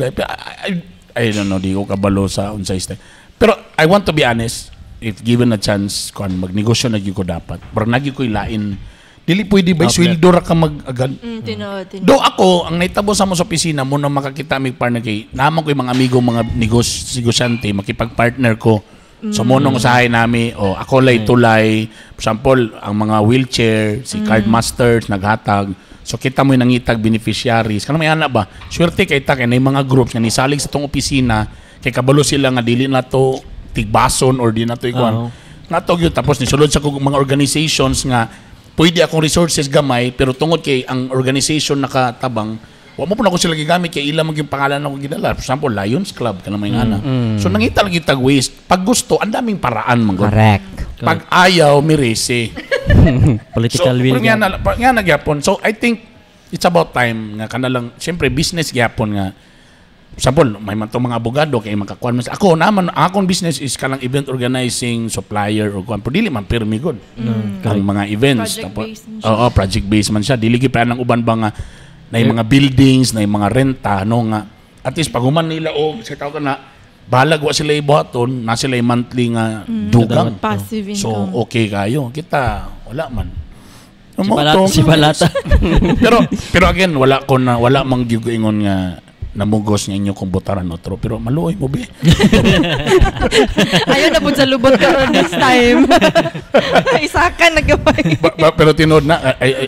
I don't know, di ko kabalo sa unsay style. Pero I want to be honest, if given a chance kuan magnegosyo na gyud ko dapat. Pero na gyud ko'y lain. Dili pwede ba Outlet. sweldo ra ka mag agad. Tinuod, tinuod. Do ako, ang naitabo sa mo sa opisina mo na makakita mig partner kay naman ko yung mga amigo mga negosyante makipag-partner ko. So mo nung usahay nami o ako lay tulay, for example, ang mga wheelchair, si card masters naghatag. So kita mo nangitag beneficiaries. Kanang may ana ba? Swerte kay ta kay nay mga groups nga nisalig sa tong opisina kay kabalo sila nga dili na to tigbason or di na to ikuan. Nga to gyud, tapos nisulod sa kog mga organizations nga pwede akong resources gamay, pero tungod kay ang organization nakatabang, wa mo po na ako sila gigamit kay ila man yung pangalan ako gidala. For example, Lions Club kanang may ana. So nangita lagi tag ways. Pag gusto, ang daming paraan man gud. Correct. Pag ayaw, mirese. Political So, will. pero nga na gyapon. So I think it's about time nga kanalang siyempre business gyapon nga example, may man tong mga abogado kay makakuan man ako naman, akong business is kanang event organizing, supplier o kuan, pero dili man pirmi gud ang mga events. Project based man siya. Oo, project based man siya. Dili gyud pa ng uban ba nga na yung mga buildings, na yung mga renta, no, nga at least pag human nila o sa tawag na balag wa sila ibuhaton na sila yung monthly nga dugang. Passive So income. Okay kayo. Kita wala man. Si Balata. Si Balata. Pero pero again, wala ko na wala mang gyud ko ingon nga namugos nga inyo kung botaran otro, pero maluoy mo be. Ayaw na po sa lubot karon this time. Isakan na gamay. Pero tinuod na ay, ay,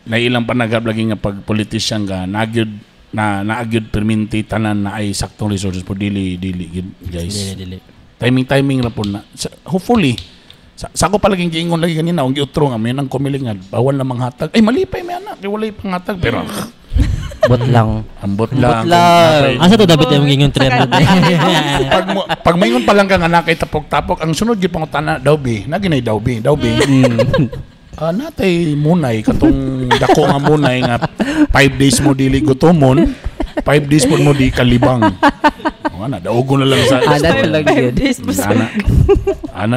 nailang panagap lagi nga pag politician ka nagyud na naagyud perminti tanan na ay saktong resources po, dili dili gyud, guys. Dili, dili. Timing timing ra po na. Hopefully sa ako palaging giingon lagi kanina ang giutro nga may nang kumiling nga bawal na manghatag, ay malipay may anak kay walay panghatag, pero Ambot lang. Ambot lang. Ambot lang. Asa to dapat yung gingon 300? Pag maingon pa lang ka nga nakay tapok-tapok, ang sunod gyud pangutana daw bi, na ginay daw bi, daw bi. Natay munay katong dako nga munay nga 5 days mo dili gutomon, 5 days po mo di kalibang. O ana, daugo na lang sa Ana talaga Five yun. days mo sa Ana. Ana.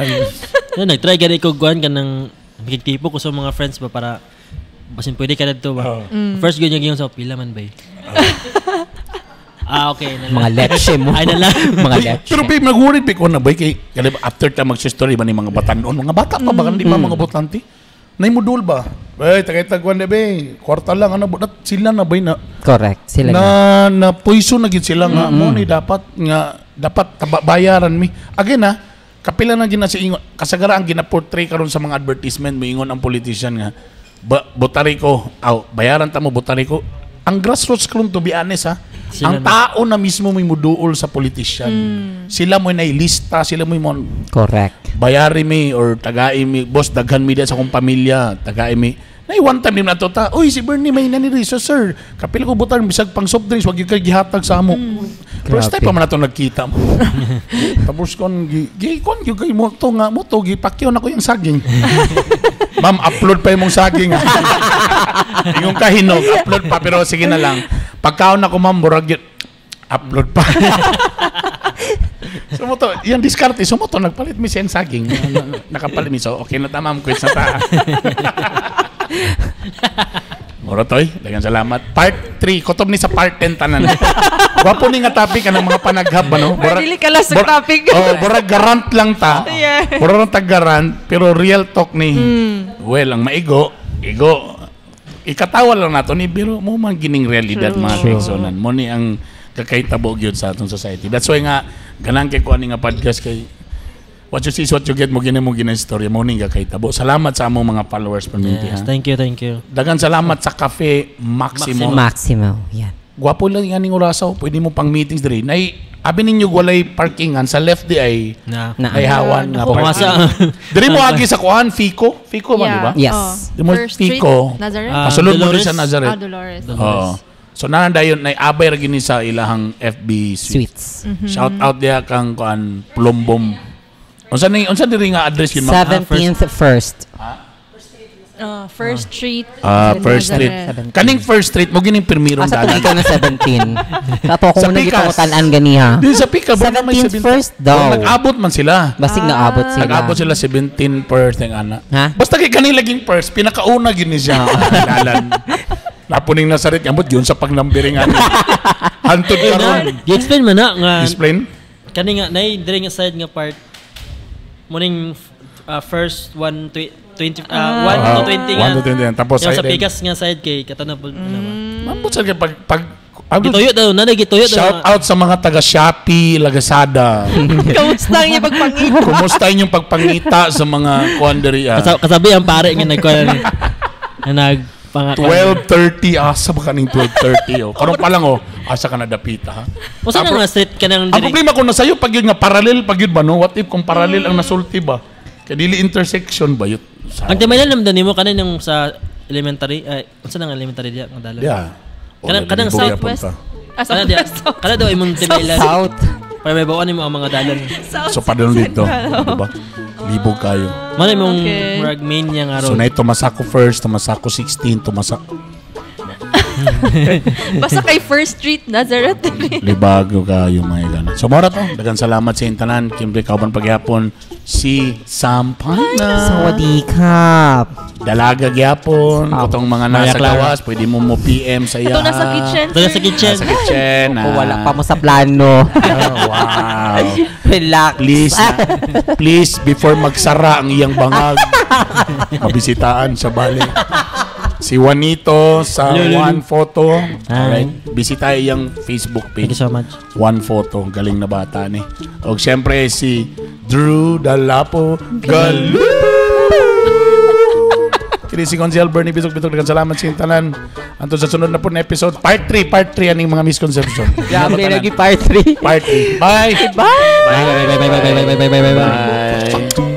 No, nag-try gani ko kuan kanang magigtipo ko sa mga friends ba para basin pwede ka dito ba. Oo. First gyud niya sa pila man bay. Ah, okay. Na lang. Mga leche mo. Ay, na lang. Mga leche. Pero babe, nag-worried ba ko na ba kay kaya after ta mag-story ba ni mga batanon, mga bata pa ba di ba mga botante? Nay mudul ba? Bay, tagay-tagwan na bay. Kwarta lang ano, dat sila na bay na Correct. Sila na na. na poison na gid sila nga mo ni dapat nga dapat bayaran mi. Again ha, kapila na gid na si ingon kasagara ang gina-portray karon sa mga advertisement, moingon ang politician nga ba, botari ko, aw, bayaran ta mo botari ko. Ang grassroots karon, to be honest ha, Sila ang na. tao na mismo may muduol sa politician. Sila mo nailista, sila mo mon Correct. bayari mi or tagai mi, boss, daghan mi diya sa akong pamilya, tagai mi. Nay one time din na to ta, uy, si Bernie may naniri, so sir, kapil ko butan bisag pang soft drinks wag gyud kay gihatag sa amo. First time Grabe. pa man ato nagkita mo. Tapos kon gi gi kon gyud kay mo to nga mo to gipakyaw na ko yung saging. Ma'am, upload pa imong saging. Yung kahinog, upload pa, pero sige na lang. Pagkaon ako, ma'am, murag yun, upload pa. Sumuto, yung diskarte, sumuto, nagpalit mi siya ng saging. Nakapalit mi. So, okay na ta, ma'am. Quits na ta. Mura toy, daghang salamat. Part 3, kutob ni sa part 10 tanan. Gwapo ni nga topic anang mga panaghab ano. Ay, dili ka lang sa topic. Oh, burag garant lang ta. Yeah. Burag lang ta garant, pero real talk ni. Well, ang maigo, igo. Ikatawa lang nato ni pero mo man gining realidad mga kaigsonan. Mo ni ang kakahitabo gyud sa atong society. That's why nga ganang kay ko ani nga podcast kay what you see is what you get, mo gini mo gini istorya mo ning kakahitabo. Salamat sa among mga followers perminti Yes, ha. thank you, thank you. Dagan salamat sa Cafe Maximo. Maximo. Yan. Gwapo lang yung aning orasaw. Pwede mo pang meetings diri. Nay, abi ninyo walay parkingan sa left di ay Na. Na. ay hawan nga Pumasa. parking. Diri mo agi sa kuan Fico. Fico ba, di ba? Yes. Oh. Di mo First Street, Fico. Nazareth? Kasulod mo Dolores? din sa Nazareth. Ah, Dolores. Oo. So nandayon nay abay ra gini sa ilahang FB Suites. Sweets. Shout out diha kang kuan Plumbom. Unsa ni unsa diri nga address yun, ma'am? 17th first. First Street. Ah, First Street. Nazareth. Kaning First Street mo gining pirmirong Asa dalan. itong ikaw na 17? Kato ko Sa muna Pikas. gipangutanan ganiha. Di sa Pika, ba may 17th 17 first daw. Nag-abot man sila. Basig naabot sila. Nag-abot sila 17 first ng ana. Ha? Basta kay kanila laging first, pinakauna gini siya. Dalan. Napuning Nazaret, ambot yun sa pagnambiring ani. Hantod karon. Gi-explain man na nga Explain. kani nga nay diri nga side nga part morning first 1 to 20 1 to 20 nga. 1 to 20 yan. Tapos Yung sa side pikas nga side kay katana po na ba. Mambot sa kay pag Gituyo daw na gituyo daw. Shout out sa mga taga Shopee, Lazada. Kamusta ang iyong pagpangita? Kumusta inyong pagpangita sa mga kuan diri ah? Kasabi ang pare nga nagkuan ni. Nga nag Panga 12:30, asa ba kaning 12:30 oh? Karon pa lang oh, asa ka na dapita ha? Usa na nga street ka nang Ang problema kung nasayo pag yun nga parallel pag yun ba no? What if kung parallel ang nasulti ba? Kay dili intersection ba yun? Ang timaylan naman nimo kanin yung sa elementary ay unsa nang elementary diya nga dalan. Yeah. Oh, Kanang libog yapon Southwest. ta. Ah, Kana diya. Southwest. Kana daw imong timaylan. South. Para may bawaan nimo ang mga dalan. South So padulong dito, Central. di ba? Libog kayo. Mao na imong murag main niya nga So road. na Tumasako first, Tumasako 16, Tumasako Basta kay First Street, Nazareth. Libago kayo mga gana. So mora to. Daghang salamat sa intanan. Kimbre kauban pagyapon si Sam Pina. Sawadee ka. Dalaga gyapon. Katong mga Maria nasa Clara. gawas, pwede mo mo PM sa iya. Ito nasa kitchen. Ito nasa kitchen. Nasa kitchen. O wala pa mo sa plano. Oh, wow. Relax. Please, please, before magsara ang iyang bangag, mabisitaan sa bali. Si Juanito sa Hello, hello, One Photo. Hi. Alright. Bisita iyang Facebook Thank page. you so much. One Photo. Galing na bata ni. O siyempre si Drew Dalapo Galu. Kini si Gonzal Bernie Bisok Bitok. Daghang salamat sa inyong tanan. Anto sa sunod na po na episode. Part 3. Part 3 aning mga misconception. Grabe, lagi part 3. Part 3. Bye! Bye! Bye bye bye bye bye bye bye bye bye bye. Bye!